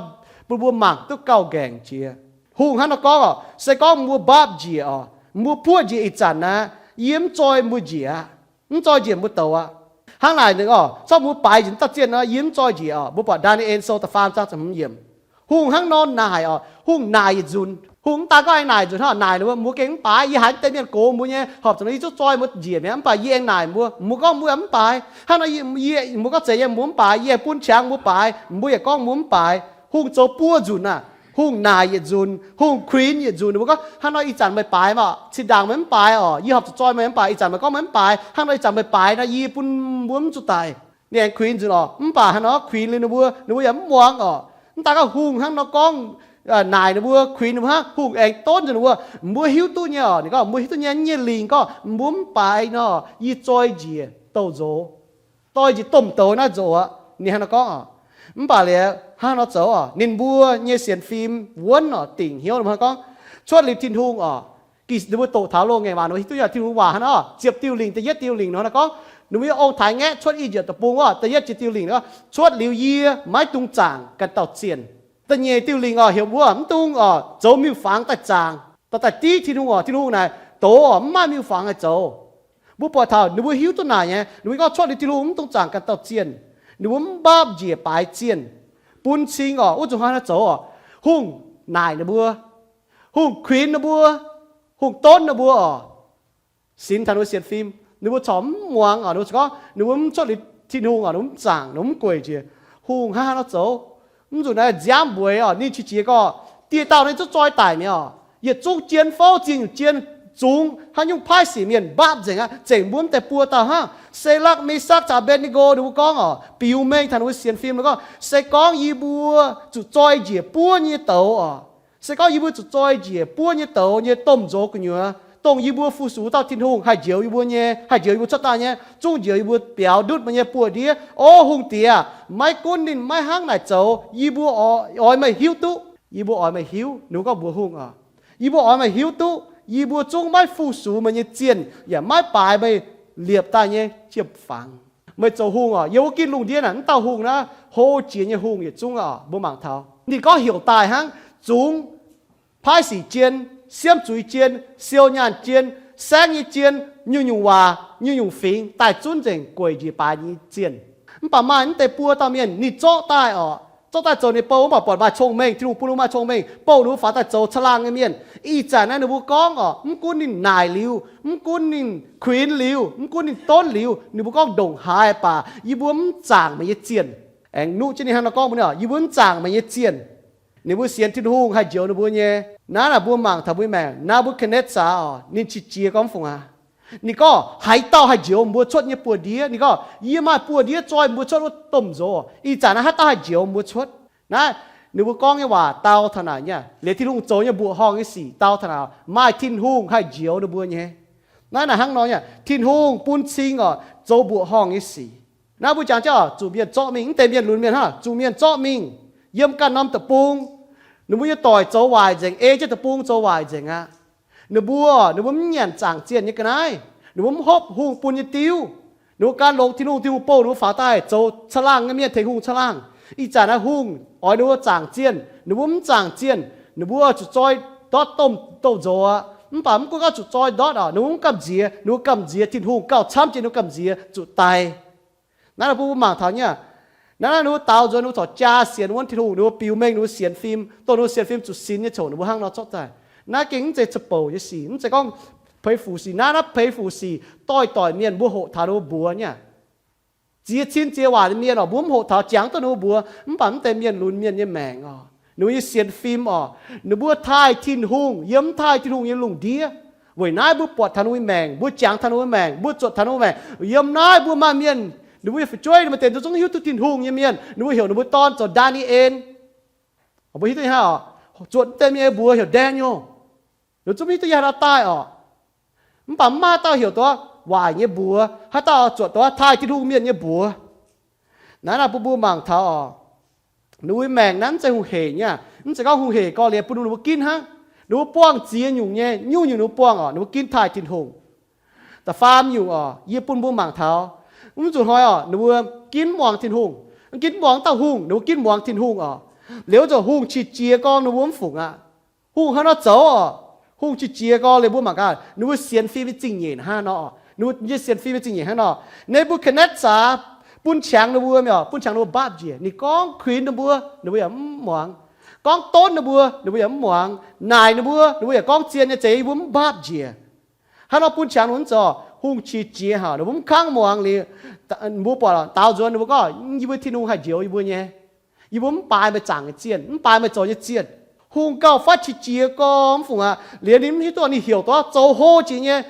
bun mbuo mangc duqv gauh nqaengc jiex. Hungh hnangv nor gorngv oc, se gorngv mbuo mbaapv njiec oc, mbuo puoqv njiec ih zanc naaic, yie mv zoi mbuo njiec aqv. Mv zoi njiec mbuo douz aqv. Hnangv naaic ninh oc, corc mbuo baaix njiec dauh zienh nor, yie mv zoi njiec oc. Mbuo buatc Ndaa^ni^en Sou da'faam zaang ziepc hmz yiemc. Hungh hnangv nor naaic oc, hungh naaic yietc nzunc. Hungh mv daaih gorngv aengx naaic nzunc hnangv, naaic ninh mbuo, mbuo gengh mv baaix, yie haiz deix mienh gox mbuo nyei horpc zuqc nor, yie zungv zoi mbuo njiec mi'aqv, mv baac yie aengx naaic mbuo, mbuo gorngv mbuo mv baaix. Hnangv nor yie, mbuo gorngv zeiz nyei, mbuo mv baaix, yie aengx bun qangx mbuo baaix, mbuo yaac gorngv mbuo mv baaix. Hungh zoux buo nzunc aqv. Hungh naaic yietc nzunc, hungh kuinx yietc nzunc. Ninh mbuo gorngv, hnangv nor ih zanc meih baaix maah! Zinh ndaangc meih mv baaix oc, yie horpc zuqc zoi meih mv baac, ih zanc meih gorngv meih mv baaix. Hnangv nor ih zanc meih baaix nor, yie bun mbuo mv zuqc daic. Ninh aengx kuinx nzunc oc, mv baac hnangv nor kuinx liuz ninh mbuo, ninh mbuo yaac mv muangx oc. Mv daaih gorngv hungh hnangv nor gorngv, naaic ninh mbuo, kuinx ninh mbuo hnangv, hungh aengx donv nzunc ninh mbuo. Mbuo hiuv duqv nyei oc, ninh gorngv mbuo hiuv duqv nyei, nyei lingc gorngv mbuo mv baaix nor, yie zoi njiec douz-nzox, zoi njiec domh douz naaiv nzox aqv. Ninh hnangv nor gorngv oc. Mv baac liuz hnangv nor zoux oc, ninh mbuo nyei sienx fim wuonv oc, dingc hnyouv ninh mbuo hnangv gorngv, cuotv liuz Tin-Hungh oc. Gih ninh mbuo doqc taux loz-ngaengc waac, ninh mbuo hiuv duqv nyei Tin-Hungh waac hnangv nor, ziepc diuh lingc da'yietv diuh lingc nor hnangv gorngv, ninh mbuo nyei ong-taaix ngaeqv cuotv i njiec deic-bung oc, da'yietv jiex diuh lingc nor, cuotv liuz yie maiv dungx zaangc ganh dauh zienh. Da'nyeic diuh lingc oc, heuc mbuo mv dungx oc zoux miuc-fangx daaih zaangc, daaih div Tin-Hungh oc. Tin-Hungh naaic doz oc, mv maaih miuc-fangx haih zoux. Mbuo buatc taux ninh mbuo hiuv duqv naaic nyei, ninh mbuo gorngv cuotv liuz Tin-Hungh mv dungx zaangc ganh dauh zienh. Ninh mbuo mv mbaapv njiec baaix zienh, bun cing oc, wuov nzunc hnoi naaiv zoux oc, hungh naaic ninh mbuo, hungh kuinx ninh mbuo, hungh donv ninh mbuo oc. Sinx taux ninh mbuo sienx fim, ninh mbuo corc mv muangx oc. Ninh mbuo gorngv ninh mbuo mv cuotv liuz Tin-Hungh oc, ninh mbuo mv zaangc, ninh mbuo mv gueic njiec. Hungh hnangv haaix nor zoux? Mv nzunc naaiv nziaamv mbueix oc, ninh qiex jiez gorngv dieh dauh ninh zungv zoi daic mi'aqv oc. Yietc zungv jien fouv, zienh nyungc jien, zungx haaix nyungc paaiv sic mienh mbaapv nzengc aqv. Zengc mbuo mv deix buo dauh hnangv Sedrakv, Mesakv caux Abednego ninh mbuo gorngv oc, biux mengh taux ninh mbuo sienx fim ninh gorngv, se gorngv yie mbuo zuqc zoi njiec buov nyei douz oc, se gorngv yie mbuo zuqc zoi njiec buov nyei douz nyei domh nzox gu'nyuoz, dongh yie mbuo fu-sux dauh Tin-Hungh haih njoux yie mbuo nyei, haih njoux yie mbuo cuotv daaih nyei, zungv njoux yie mbuo biaux ndutv meih nyei buoz-ndiev. O hungh diex, maiv gunv ninh maiv hnangv naaic zoux, yie mbuo oix meih hiuv duqv, yie mbuo oix meih hiuv, ninh mbuo gorngv mbuox hungh oc, yie mbuo oix meih hiuv duqv yie mbuo zungv maiv fu-sux meih nyei zienh yaac maiv baaix meih liepc daaih nyei jiem-fangx. Meih zoux hungh oc, yiem wuov gitv lungh ndiev naaic mv dauh hungh naaiv, hlo jiex nyei hungh yietc zungv oc, mbuo mangc taux ninh gorngv heuc daaih hnangv, zungx paaiv sic jien, siemv zuiz jien, siou nyaanh jien, saengv nyei jien, nyungc-nyungc waac, nyungc-nyungc fingx daaih zunv nzengc gueic njiec baaix nyei zienh. Mv baac maaih mv deix buo dauh mienh ninh zorqv daaih oc, zorqv daaih zoux ninh bou, mv baac buatc maaih cong-mengh, Tin-Hungh bun ninh maaih cong-mengh, bouh ninh mbuo faaux daaih zoux caangh laangh nyei mienh. Ih zanc naaiv ninh mbuo gorngv oc, mv gunv ninh naaic liuz, mv gunv ninh kuinx liuz, mv gunv ninh donv liuz, ninh mbuo gorngv ndongc haaix baac yie mbuo mv zaangc meih nyei zienh. Aengx nuqv jienv ninh hnangv nor gorngv mbuox ninh oc, yie mbuo mv zaangc meih nyei zienh. Ninh mbuo sienx Tin-Hungh haih njoux ninh mbuo nyei. Naaiv naaic mbuo mangc taux mbuo maengc Naa^mbu^katv^netv^saa oc, ninh qiex jiez gorngv fungc aqv. Ninh gorngv haaix dauh haih njoux mbuo cuotv nyei buoz-ndiev? Ninh gorngv yie maaih buoz-ndiev zoi mbuo cuotv wuov domh nzox. Ih zanc naaiv haaix dauh haih njoux mbuo cuotv? Naaiv ninh mbuo gorngv nyei waac dau taux naaic nyei, liuz Tin-Hungh zoux nyei mbuoqc horngh nyei sic dau taux naaic, maaih Tin-Hungh haih njoux ninh mbuo nyei. Naaiv naaic hnangv nor nyei, Tin-Hungh bun cing oc zoux mbuoqc horngh nyei sic. Naaiv mbuo jangx jienv oc, zuqc mienh zorqv mingh, mv deix mienh lunx mienh hnangv, zuqc mienh zorqv mingh yiem ganh norm deic-bung. Ninh mbuo nyei doic zoux waaic nzengc, ei jienv deic-bung zoux waaic nzengc aqv. Ninh mbuo, ninh mbuo mv nyanc zaangc zienh nyei ga'naaiv, ninh mbuo mv hopv hungh bun nyei diuv. Ninh mbuo gan longx Tin-Hungh, Tin-Hungh bouh ninh mbuo faaux daaih zoux caangh laangh nyei mienh, tengx hungh caangh laangh. Ih zanc naaiv hungh oix ninh mbuo zaangc zienh, ninh mbuo mv zaangc zienh. Ninh mbuo zuqc zoi ndortv domh, domh nzox aqv. Mv baac mv gunv gorngv zuqc zoi ndortv oc, ninh mbuo mv gamh nziex, ninh mbuo gamh nziex Tin-Hungh, gauh camv jiex ninh mbuo gamh nziex zuqc daic. Naaiv naaic bun mbuo mangc taux nyei, naaiv naaiv ninh mbuo daaux nzuonx, ninh mbuo corc jaa sienx wuonv Tin-Hungh, ninh mbuo biux mengh ninh mbuo sienx fim, dongh ninh mbuo sienx fim zuqc sinx nyei coc ninh mbuo hnangv nor zorqv daaih. Naaiv gengh mv zeiz za'bouc nyei sic, mv zeiz gorngv peix fuc sic. Naaiv naaiv peix fuc sic doix-doix mienh mbuo hoqc taux ninh mbuo mbuox nyei. Ziex cin ziex waac nyei mienh oc, mbuo mv hoqc taux, jangx duqv ninh mbuo mbuox. Mv baac mv deix mienh lunx mienh nyei maengc oc, ninh mbuo nyei sienx fim oc, ninh mbuo taaih Tin-Hungh yiem mv taaih Tin-Hungh nyei lungh ndiev. Weic naaiv mbuo buatc taux ninh mbuo nyei maengc, mbuo jangx taux ninh mbuo nyei maengc, mbuo zuotc taux ninh mbuo maengc. Yiem naaiv mbuo maaih mienh, ninh mbuo nyei fu'jueiv, ninh mbuo deix nduov zungv hiuv duqv Tin-Hungh nyei mienh, ninh mbuo heuc ninh mbuo dorn zoux Ndaa^ni^en. Mbuo hiuv duqv nyei hnangv oc, zuotc mv deix mienh nyei mbuox heuc Ndaa^ni^en. Ninh zungv hiuv duqv yie haaix dauh daaih oc. Mv baac mv maaih haaix dauh heuc duqv waaic nyei mbuox, haaix dauh zuotc duqv taaih Tin-Hungh mienh nyei mbuox. Naaiv naaic bun mbuo mangc taux oc, ninh mbuo maengc naaiv mv zeiz hungh hec nyei aqv. Mv zeiz gorngv hungh hec gorx liuz bun ninh mbuo ginv hnangv. Ninh mbuo buangh ziex nyungc nyei, nyungc-nyungc ninh mbuo buangh oc, ninh mbuo ginv taaih Tin-Hungh. Da'faam nyungc oc, yie bun mbuo mangc taux, mv zuqc hnoi oc, ninh mbuo ginv muangx Tin-Hungh. Ginv muangx dauh hungh, ninh mbuo ginv muangx Tin-Hungh oc. Liuz wuov zanc hungh qiex jiez gorngv ninh mbuo mv fungc aqv. Hungh hnangv nor zoux oc. Hungh qiex jiez gorngv liuz mbuo mangc gaax, ninh mbuo sienx fim nyei zingh nyeic hnangv nor. Ninh mbuo nyei sienx fim nyei zingh nyeic hnangv nor. Ne^mbu^katv^netv^saa bun qangx ninh mbuo mi'aqv, bun qangx ninh mbuo mbaapv njiec. Ninh gorngv kuinx ninh mbuo, ninh mbuo yaac mv muangx. Gorngv donv ninh mbuo, ninh mbuo yaac mv muangx. Naaic ninh mbuo, ninh mbuo yaac gorngv zien nyei, zeiz yie mbuo mv mbaapv njiec. Hnangv nor bun qangx ninh mbuo mv zoux. Hungh qiex jiez haic, ninh mbuo mv kangv muangx liuz, mbuo buatc daaux nzuonx ninh mbuo gorngv, yie mbuo Tin-Hungh haih njoux yie mbuo nyei. Yie mbuo mv baaix meih zaangc nyei zienh, mv baaix meih zoux nyei zienh. Hungh gauh fatv qiex jiez gorngv mv fungc aqv. Liuz ninh mv hiuv duqv ninh heuc duqv zoux hlo jiex nyei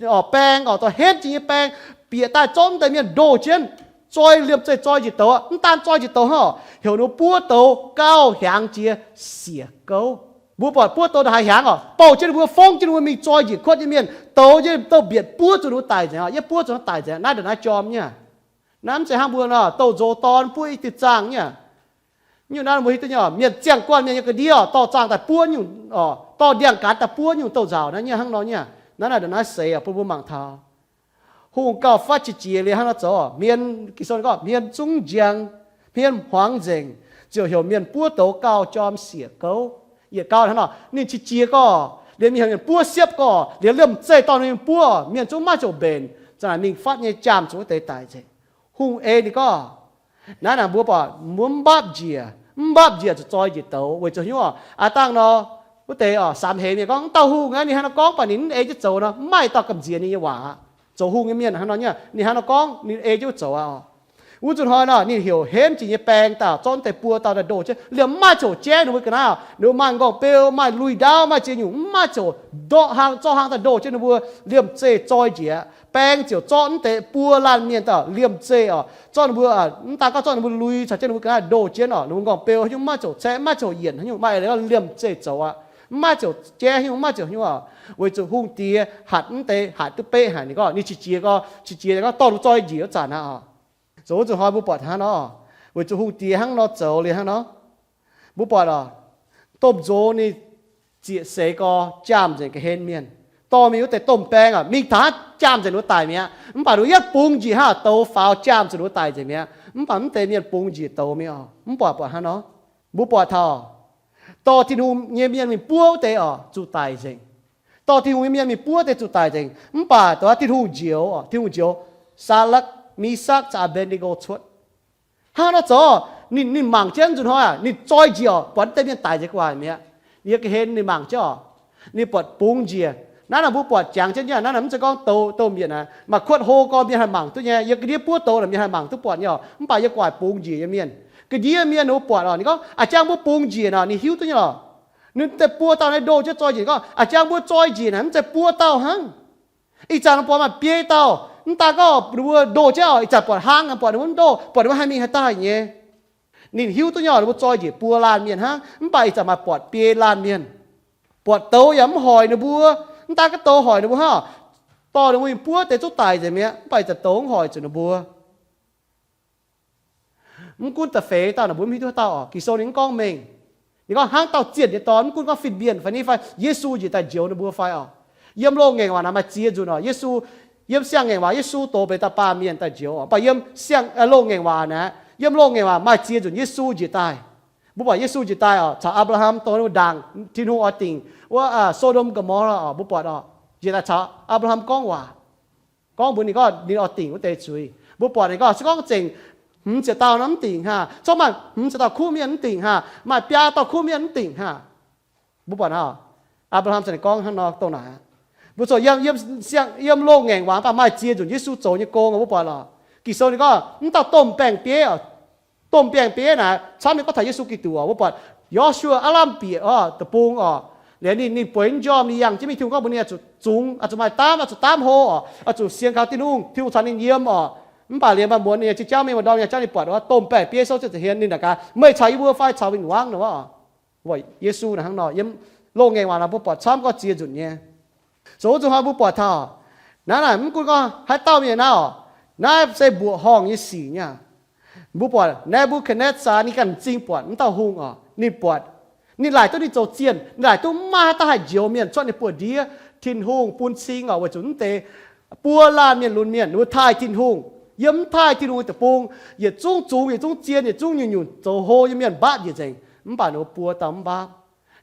oc, baeng oc, zoux henv jiex nyei baeng, bieqc daaih zorqv mv deix mienh ndoh jienv, zoi liemh zeih zoi njiec douz, mv daan zoi njiec douz hnangv oc, heuc ninh mbuo buov douz gauh hiaangx jiex siec gouv. Mbuo buatc buov douz ndongc haaix hiaangx oc, bouh jienv ninh mbuo, fongv jienv ninh mbuo mingh zoi njiec kuotv nyei mienh, douz jienv douh mbietc buov zuqc ninh mbuo daic nzengc oc, yietv buov zuqc daic nzengc. Naaiv ndongc naaiv jorm nyei. Naaiv mv zeiz hnangv mbuo nor, douh nzox dorn buov i diuh zaangh nyei. Nyungc naaiv mbuo hiuv duqv nyei, mienh ziangh guanh mienh nyei ga'ndiev oc, dorh zaangh daaih buov nyungc oc, dorh ndiangx-gaanx daaih buov nyungc douh nzauc naaiv nyei hnangv nor nyei. Naaiv naaic ndongc naaiv seix oc, bun mbuo mangc taux hungh gauh fatv qiex jiez liuz hnangv nor zoux. Hmien, Ging-Sou gorngv hmien zungv njang, hmien hmuangx nzengc, ziouc heuc mienh buov douz gauh jorm siec gouv. Yietc gauh hnangv nor, ninh qiex jiez gorx, liuz mingh heuc mienh buov siepv gorx, liuz liemh zeih dorh mienh buov, mienh zungv maiv ziouc mbenc, za'naaic mingh fatv nyei jaam zuqc wuov deix daic nzengc. Hungh ei ninh gorngv, naaiv naaic mbuo buatc mbuo mv mbaapv njiec, mv mbaapv njiec zuqc zoi njiec douz weic zuqc hnyouv oc. Aav dangh nor, wuov deix oc, samx heix mienh gorngv, mv dauh hungh aqv, ninh hnangv nor gorngv baac ninh mv ei jienv zoux nor, mv maaih dauh gamh nziex ninh nyei waac. Zoux hungh nyei mienh hnangv nor nyei, ninh hnangv nor gorngv ninh ei jienv zoux aqv oc. Wuov zuqc hnoi nor, ninh heuc henv jiex nyei baeng daaih zorqv deix buo dauh daaih ndoh jienv. Liemh mv maaih ziouc jaiv ninh mbuo ga'naaiv, ninh mbuo maaih m'nqorngv-beu, maaih lui-ndaauv, maaih ziex nyungc, mv maaih ziouc ndorqc hlang, zorqv hlang daaih ndoh jienv ninh mbuo liemh zeih zoi njiec. Baeng ziouc zorqv mv deix buo laanh mienh daaih liemh zeih oc, zorqv ninh mbuo, mv daan gorngv zorqv ninh mbuo lui caux jienv ninh mbuo ga'naaiv ndoh jienv oc. Ninh mbuo m'nqorngv-beu haaix nyungc mv maaih ziouc caeqv, mv maaih ziouc yienc haaix nyungc, maaih liemh zeih zoux aqv. Mv maaih ziouc jaiv haaix nyungc, mv maaih ziouc haaix nyungc oc. Weic zuqc hungh diex hatc mv deix hatc duqv beqv haic. Ninh gorngv ninh qiex jiez gorngv, qiex jiez gorngv dorh ninh zoi njiec wuov zanc aqv oc. Zoux wuov zuqc hnoi mbuo buatc hnangv nor, weic zuqc hungh diex hnangv nor zoux liuz hnangv nor, mbuo buatc oc, domh nzox ninh zieqc seix gorx jaamh nzengc ga'hlen mienh, dorh mingh wuov deix domh baeng oc, mingh taux hnangv jaamh nzengc ninh mbuo daic mi'aqv. Mv baac ninh mbuo yietv bungx njiec hnangv, douz faaux jaamh nzengc ninh mbuo daic nzengc mi'aqv. Mv baac mv deix mienh bungx njiec douz mingh oc. Mv baac buatc hnangv nor, mbuo buatc taux dorh Tin-Hungh nyei mienh mingh buov wuov deix oc, zuqc daic nzengc. Dorh Tin-Hungh nyei mienh mingh buov deix zuqc daic nzengc. Mv baac dongh Tin-Hungh njoux, Tin-Hungh njoux Saa^lakv, Misakv caux Am^mbe^ndi^go cuotv. Hnangv nor zoux, ninh, ninh mangc jienv nzunc hnoi aac, ninh zoi njiec oc, buatc mv deix mienh daic nzengc gu'nguaaic mi'aqv. Ninh nyei ga'hlen ninh mangc jienv oc, ninh buatc bungx njiec. Naaiv nor mbuo buatc jangx jienv nyei, naaiv mv zeiz gorngv douz, douz mietc aqv. Maaih kuotv hlo gorn mienh haih mangc duqv nyei. Yiem ga'ndiev buov douz naaic mienh haih mangc duqv buatc nyei oc. Mv baac yiem gu'nguaaic bungx njiec nyei mienh, ga'ndiev mienh ninh mbuo buatc oc, ninh gorngv, a'jangv mbuo bungx njiec nor, ninh hiuv duqv nyei lorqc. Ninh deix buo dauh naaiv ndoh jienv zoi njiec gorngv, a'jangv mbuo zoi njiec naaic mv zeiz buo dauh hnangv. Ih zanc buatc maaih biei dauh, mv daan gorngv ninh mbuo ndoh jienv oc, ih zanc buatc hnangv, buatc ninh mbuo ndoh, buatc ninh mbuo haih mingh haaix daaih nyei. Ninh hiuv duqv nyei oc, ninh mbuo zoi njiec buo laanh mienh hnangv, mv baac ih zanc maaih buatc biei laanh mienh. Buatc douz yaac mv hoic ninh mbuo. Mv daan gorngv douz hoic ninh mbuo hnangv, dorh ninh mbuo mingh buov deix zungv daic nzengc mi'aqv, mv baac ih zanc douz mv hoic zuqc ninh mbuo. Mv gunv da'feix dauh naaic mbuo mv hiuv duqv haaix dauh oc. Ging-Sou ninh mv gorngv mengh. Ninh gorngv hnangv dauh zienh nyei dorn, mv gunv gorngv fin-mienh fai ni fai Yesu njiec daaih njoux ninh mbuo fai oc. Yiem loz-ngaengc waac naaic maaih ziex nzunc oc, Yesu, yiem siang-ngaengc waac Yesu dox benx dauh baamh mienh daaih njoux oc. Mv baac yiem siang, loz-ngaengc waac naaic, yiem loz-ngaengc waac maaih ziex nzunc Yesu njiec daaih. Mbuo buatc Yesu njiec daaih oc, caux Apc^laa^ham dongh wuov ndaangc Tin-Hungh oix dingc wuov, aa, So^ndom Go^mo^laa oc, mbuo buatc oc, njiec daaih caux Apc^laa^ham gorngv waac, gorngv mbuox ninh gorngv ninh oix dingc wuov deix zuiz. Mbuo buatc ninh gorngv se gorngv zengc hmz ziepc dauh nor mv dingc hnangv, corc maaih hmz ziepc dauh kuv mienh mv dingc hnangv, maaih biaa dauh kuv mienh mv dingc hnangv. Mbuo buatc oc, Apc^laa^ham ziouc ninh gorngv hnangv nor dongh naaic. Mbuo zoux yiem, yiem siang, yiem loz-ngaengc waac mv baac maaih ziex nzunc Yesu zoux nyei gong oc, mbuo buatc oc. Ging-Sou ninh gorngv mv dauh domh baeng-bieiv oc, domh baeng-bieiv naaic camv nyei gorngv taux Yesu Giduc oc. Mbuo buatc Yo^su^waa aav lamh bieqc oc, deic-bung oc, liuz ninh, ninh bueix njormh, ninh yangh jienv mingh, Tin-Hungh gorngv mbuox ninh oix zuqc zungx, oix zuqc maaih daamv, oix zuqc daamv hlo oc, oix zuqc sienx kaux Tin-Hungh, Tin-Hungh caux ninh yiem oc. Mv baac liuz maaih muonz ninh ziouc jauv mingh, maaih ndorm ninh jauv ninh buatc wuov domh baeng-bieiv souv ziepc nzengc hmien, ninh naaic gaax, meih caux yie mbuo fai caux mingh wangv nor oc. Weic Yesu naaic hnangv nor, yiem loz-ngaengc waac naaic mbuo buatc camv gorngv ziex nzunc nyei. Zoux wuov zuqc hnoi mbuo buatc taux naaiv naaic mv gunv gorngv haaix dauh mienh naaiv oc, naaiv se mbuoqc horngh nyei sic nyei. Mbuo buatc Nev^mbu^katv^netv^saa ninh ganh m'zing buatc mv dauh hungh oc, ninh buatc, ninh laaic duqv ninh zoux zienh, ninh laaic duqv mv maaih haaix dauh haih njoux mienh cuotv ninh buoz-ndiev. Tin-Hungh bun cing oc, weic zuqc mv deix buo laanh mienh lunx mienh ninh mbuo taaih Tin-Hungh. Yiem mv taaih Tin-Hungh nyei deic-bung, yietc zungv zungx, yietc zungv zien, yietc zungv nyungc-nyungc zoux hlo nyei mienh mbaapv njiec nzengc, mv baac ninh mbuo buo dauh mv mbaapv.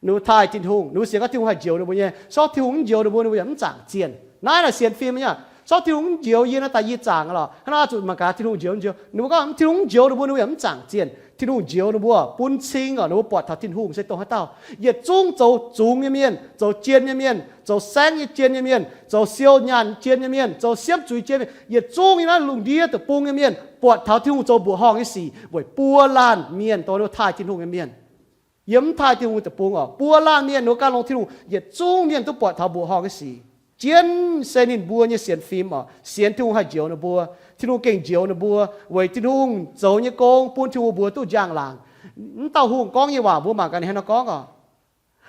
Ninh mbuo taaih Tin-Hungh, ninh mbuo sienx gorngv Tin-Hungh haih njoux ninh mbuo nyei. Sortv Tin-Hungh mv njoux ninh mbuo, ninh mbuo yaac mv zaangc zienh. Naaiv naaic sienx fim nyei. Sortv Tin-Hungh mv njoux yie naaiv daaih yie zaangc lorqc. Hnangv naaiv zuqc mangc gaax Tin-Hungh njoux njoux. Ninh mbuo gorngv Tin-Hungh mv njoux ninh mbuo, ninh mbuo yaac mv zaangc zienh. Tin-Hungh njoux ninh mbuo, bun cing oc, ninh mbuo buatc taux Tin-Hungh se dongh haaix dauh. Yietc zungv zoux zungx nyei mienh, zoux zien nyei mienh, zoux saengv nyei zien nyei mienh, zoux siou nyaanh zien nyei mienh, zoux siemv zuiz zien mienh, yietc zungv nyei naaiv lungh ndiev deic-bung nyei mienh buatc taux Tin-Hungh zoux mbuoqc horngh nyei sic weic buo laanh mienh dongh ninh mbuo taaih Tin-Hungh nyei mienh. Yiem mv taaih Tin-Hungh deic-bung oc, buo laanh mienh ninh mbuo gan longx Tin-Hungh, yietc zungv mienh duqv buatc taux mbuoqc horngh nyei sic. Jienv se ninh mbuo nyei sienx fim oc, sienx Tin-Hungh haih njoux ninh mbuo, Tin-Hungh gengh njoux ninh mbuo, weic Tin-Hungh zoux nyei gong bun Tin-Hungh mbuox duqv njang-laangc. Mv dauh hungh gorngv nyei waac mbuo mangc gaax ninh hnangv nor gorngv oc.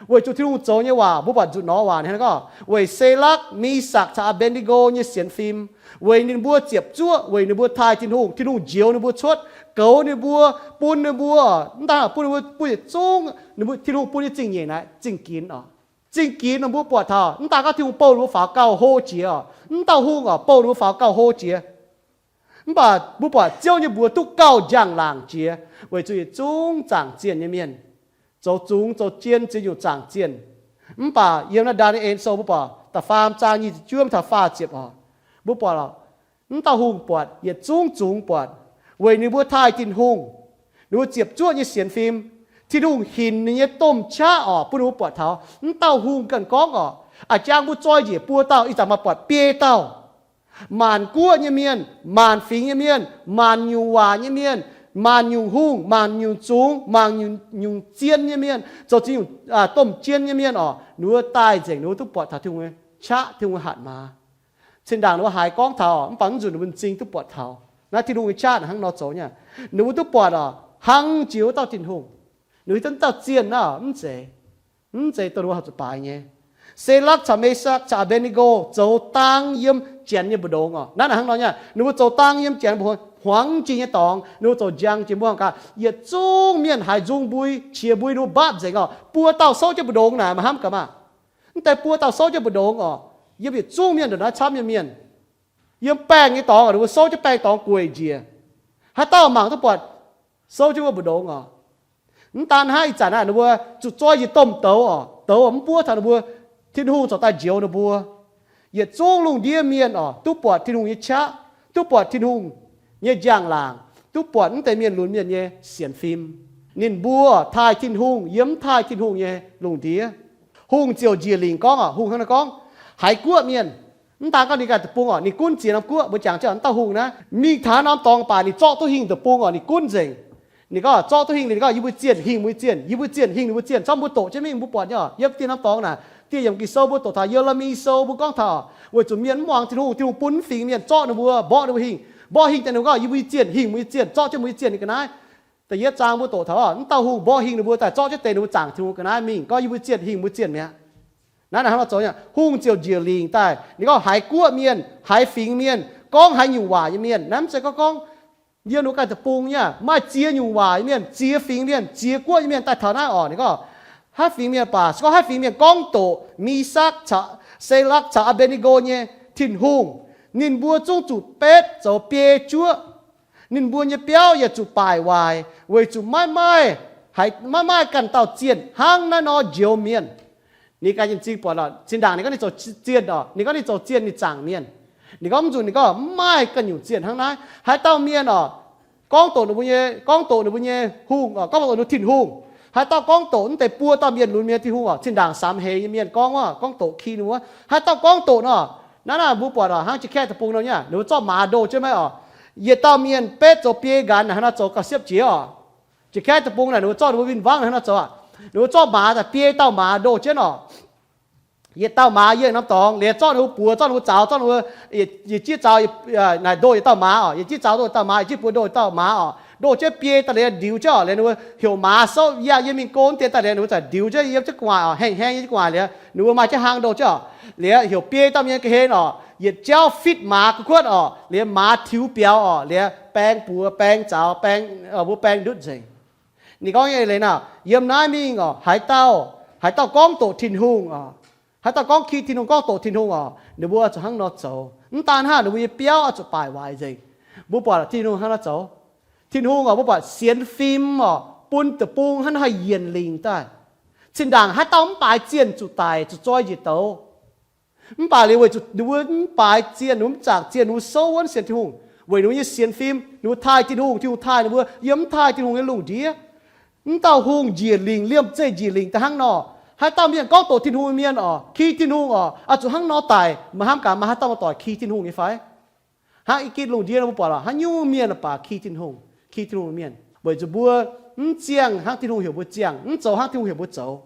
Weic zuqc Tin-Hungh zoux nyei waac mbuo buatc nzunc nor waac ninh hnangv nor gorngv, weic Se^lakv, Mi^sakc caux Am^mbe^ndi^go nyei sienx fim, weic ninh mbuo ziepc zuoqv, weic ninh mbuo taaih Tin-Hungh, Tin-Hungh njoux ninh mbuo cuotv, goux ninh mbuo, bun ninh mbuo, mv daan bun ninh mbuo, bun yietc zungv, Tin-Hungh bun nyei zingh nyeic naaic zingh ginx oc. Zingh ginx ninh mbuo buatc taux mv daan gorngv Tin-Hungh bouh ninh mbuo faaux gauh hlo jiex oc, mv dauh hungh oc bouh ninh mbuo faaux gauh hlo jiex. Mv baac mbuo buatc Ziouv nyei mbuox duqv gauh njang-laangc jiex, weic zuqc yietc zungv zaangc zienh nyei mienh, zoux zungx zoux zien ziex nyungc zaangc zienh. Mv baac yiem naaiv Ndaa^ni^en Sou mbuo buatc da'faam zaang nyic ziepc juov mingh taux faah ziepc oc, mbuo buatc oc, mv dauh hungh buatc, yietc zungv zungx buatc, weic ninh mbuo taaih Tin-Hungh, ninh mbuo ziepc zuoqv nyei sienx fim, Tin-Hungh hinc ninh nyei domh qaqv oc bun ninh mbuo buatc taux. Mv dauh hungh ganh gorngv oc, a'jang mbuo zoi njiec buo dauh, ih zanc maaih buatc biei dauh. Maanc guoqv nyei mienh, maanc fingx nyei mienh, maanc nyungc waac nyei mienh, maanc nyungc hungh, maanc nyungc zungx, maanc nyungc, nyungc zien nyei mienh, zoux zingh nyungc, domh jien nyei mienh oc, ninh mbuo daaih nzengc ninh mbuo duqv buatc taux Tin-Hungh nyei qaqv, Tin-Hungh nyei hatc maaz. Cin-ndaangc ninh mbuo haiz gorngv taux, mv baac mv nzunc ninh mbuo m'zing duqv buatc taux. Naaiv Tin-Hungh nyei qaqv hnangv nor zoux nyei. Ninh mbuo duqv buatc oc, hnangv jiex wuov dauh Tin-Hungh. Ninh mbuo hiuv duqv dauh zienh naaiv mv zeiz, mv zeiz dongh ninh mbuo horpc zuqc baaix nyei. Sedrakv caux Mesakv caux Apend^ni^go zoux dang yiem janx nyei mbu'ndongx oc. Naaiv hnangv nor nyei, ninh mbuo zoux dang yiem janx mbu'ndongx, hmuangx jiex nyei dorngx, ninh mbuo zoux njang jiex mbuo gaax. Yietc zungv mienh haiz nzung mbui, qiex mbui, ninh mbuo mbaapv nzengc oc. Buo dauh souv jienv mbu'ndongx naaic maaih hnamv gaax maah! Mv deix buo dauh souv jienv mbu'ndongx oc. Yiem yietc zungv mienh ndongc naaiv camv nyei mienh, yiem baengh nyei dorngx, ninh mbuo souv jienv baengh dorngx gueic njiec. Haaix dauh mangc duqv buatc souv jienv wuov mbu'ndongx oc. Mv daan hnangv, ih zanc naaiv ninh mbuo zuqc zoi njiec domh douz oc. Douz mv buov taux ninh mbuo, Tin-Hungh corc daaih njoux ninh mbuo. Yietc zungv lungh ndiev mienh oc, duqv buatc Tin-Hungh nyei qaqv, duqv buatc Tin-Hungh nyei njang-laangc, duqv buatc mv deix mienh lunx mienh nyei sienx fim. Ninh mbuo taaih Tin-Hungh yiem mv taaih Tin-Hungh nyei lungh ndiev. Hungh ziouc njiec lingc gorngv oc, hungh hnangv naaiv gorngv, haiz guoqv mienh, mv daan gorngv ninh ganh deic-bung oc, ninh gunv ziex norm guoqv. Mbuo jangx jienv mv dauh hungh naaiv mingh taux norm dorngx baac ninh zorqv duqv hingh deic-bung oc, ninh gunv nzengc. Ninh gorngv zorqv duqv hingh, ninh gorngv, yie mbuo zienh hingh mbuo zienh, yie mbuo zienh hingh ninh mbuo zienh, corc mbuo doqc jienv mingh. Mbuo buatc nyei oc, yiem dieh norm dorngx naaic, dieh yiemc Ging-Sou mbuo doqc taux Ye^le^mi Sou mbuo gorngv taux weic zuqc mienh mv muangx Tin-Hungh, Tin-Hungh bun mv fingx mienh zorqv ninh mbuo, mborqv ninh mbuo hingh, mborqv hingh daaih ninh gorngv, yie mbuo zienh hingh mbuo zienh, zorqv jienv mbuo zienh nyei ga'naaiv. Da'yietv zaang mbuo doqc taux oc, mv dauh hungh mborqv hingh ninh mbuo daaih zorqv jienv deix ninh mbuo zaangc Tin-Hungh ga'naaiv mingh, gorngv yie mbuo zienh hingh mbuo zienh mi'aqv. Naaiv hnangv nor zoux nyei. Hungh ziouc njiec lingc daaih, ninh gorngv haiz guoqv mienh, haiz fingx mienh, gorngv haaix nyungc waac nyei mienh. Naaiv mv zeiz gorngv, gorngv yiem ninh ganh deic-bung nyei, maaih ziex nyungc waac nyei mienh, ziex fingx mienh, ziex guoqv nyei mienh daaih taux naaiv oc. Ninh gorngv, haiz fingx mienh baac, se gorngv haiz fingx mienh gorngv doqc Misak caux, Sedrakv caux Apend^ni^go nyei Tin-Hungh, ninh mbuo zungv zuqc betv zoux biei juoqv. Ninh mbuo nyei biauv yaac zuqc baaic waaic, weic zuqc maiv maaih, haiz maiv maaih ganh dauh zienh hnangv naaiv nor njoux mienh. Ninh ganh nyei m'zing buatc oc, zinh ndaangc ninh gorngv ninh zoux zienh oc, ninh gorngv ninh zoux zienh ninh zaangc mienh. Ninh gorngv mv nzunc ninh gorngv mv maaih ganh nyungc zienh hnangv naaiv. Haaix dauh mienh oc, gorngv doqc ninh mbuo nyei, gorngv doqc ninh mbuo nyei hungh oc, gorngv doqc ninh Tin-Hungh. Haaix dauh gorngv doqc mv deix buo dauh mienh lunx mienh Tin-Hungh oc, zinh ndaangc Samx Heiz nyei mienh gorngv wuov, gorngv doqc ki ninh wuov. Haaix dauh gorngv doqc nor, naaiv naaic mbuo buatc oc, hnangv Janx-Kaeqv deic-bung nor nyei, ninh mbuo zorqv maaz ndoh jienv maiv oc. Yietc dauh mienh betv zoux biei nqanx naaic hnangv nor zoux gauh siepv jiex oc. Janx-Kaeqv deic-bung naaic ninh mbuo zorqv ninh mbuo win-wangv naaic hnangv nor zoux aqv. Ninh mbuo zorqv maaz daaih biei dauh maaz ndoh jienv oc. Yietc dauh maaz yiem norm dorngx, liuz zorqv ninh mbuo buoz, zorqv ninh mbuo zaux, zorqv ninh mbuo yietc jieqv zaux, naaic ndoh yietc dauh maaz oc, yietc jieqv zaux ndoh yietc dauh maaz, yietc jieqv buoz ndoh yietc dauh maaz oc. Ndoh jienv biei daaih liuz ndiux jienv oc, liuz ninh mbuo heuc maaz souv yangh yiem mingh go wuov deix daaih liuz ninh mbuo zaqc ndiux jienv yiem jienv gu'nguaaic oc, haengh haengh yiem jienv gu'nguaaic liuz ninh mbuo maaih jienv hlang ndoh jienv oc. Liuz heuc biei dauh mienh ga'hlen oc, yietc jauv fitv maaz gu'kuotv oc, liuz maaz tiux biaux oc, liuz baeng buoz baeng zaux, baeng, mbuo baeng ndutv nzengc. Ninh gorngv nyei leiz naaic, yiem naaiv mingh oc, haaix dauh, haaix dauh gorngv doqc Tin-Hungh oc, haaix dauh gorngv ki Tin-Hungh, gorngv doqc Tin-Hungh oc, ninh mbuo zuqc hnangv nor zoux. Mv daan hnangv, ninh mbuo nyei biauv oix zuqc baaic waaic nzengc. Mbuo buatc Tin-Hungh hnangv nor zoux. Tin-Hungh oc, mbuo buatc sienx fim oc, bun deic-bung hnangv nor haih yienc lingc daaih. Zinh ndaangc haaix dauh mv baaix zienh zuqc daic, zuqc zoi njiec douz. Mv baac liuz weic zuqc ninh mbuo mv baaix zienh, ninh mbuo mv zaangc zienh, ninh mbuo souv wuonv sienx Tin-Hungh. Weic ninh mbuo nyei sienx fim, ninh mbuo taaih Tin-Hungh, Tin-Hungh taaih ninh mbuo yiem mv taaih Tin-Hungh nyei lungh ndiev. Mv dauh hungh njiec lingc, liemh zeih njiec lingc daaih hnangv nor. Haaix dauh mienh gorngv doqc Tin-Hungh nyei mienh oc, ki Tin-Hungh oc, oix zuqc hnangv nor daic. Meih hnamv gaax, maaih haaix dauh maaih doic ki Tin-Hungh nyei fai? Hnangv i gitv lungh ndiev nor mbuo buatc oc, haaix nyungc mienh baac ki Tin-Hungh, ki Tin-Hungh mienh, weic zuqc mbuo mv ziangh hnangv Tin-Hungh heuc mbuo ziangh, mv zoux hnangv Tin-Hungh heuc mbuo zoux.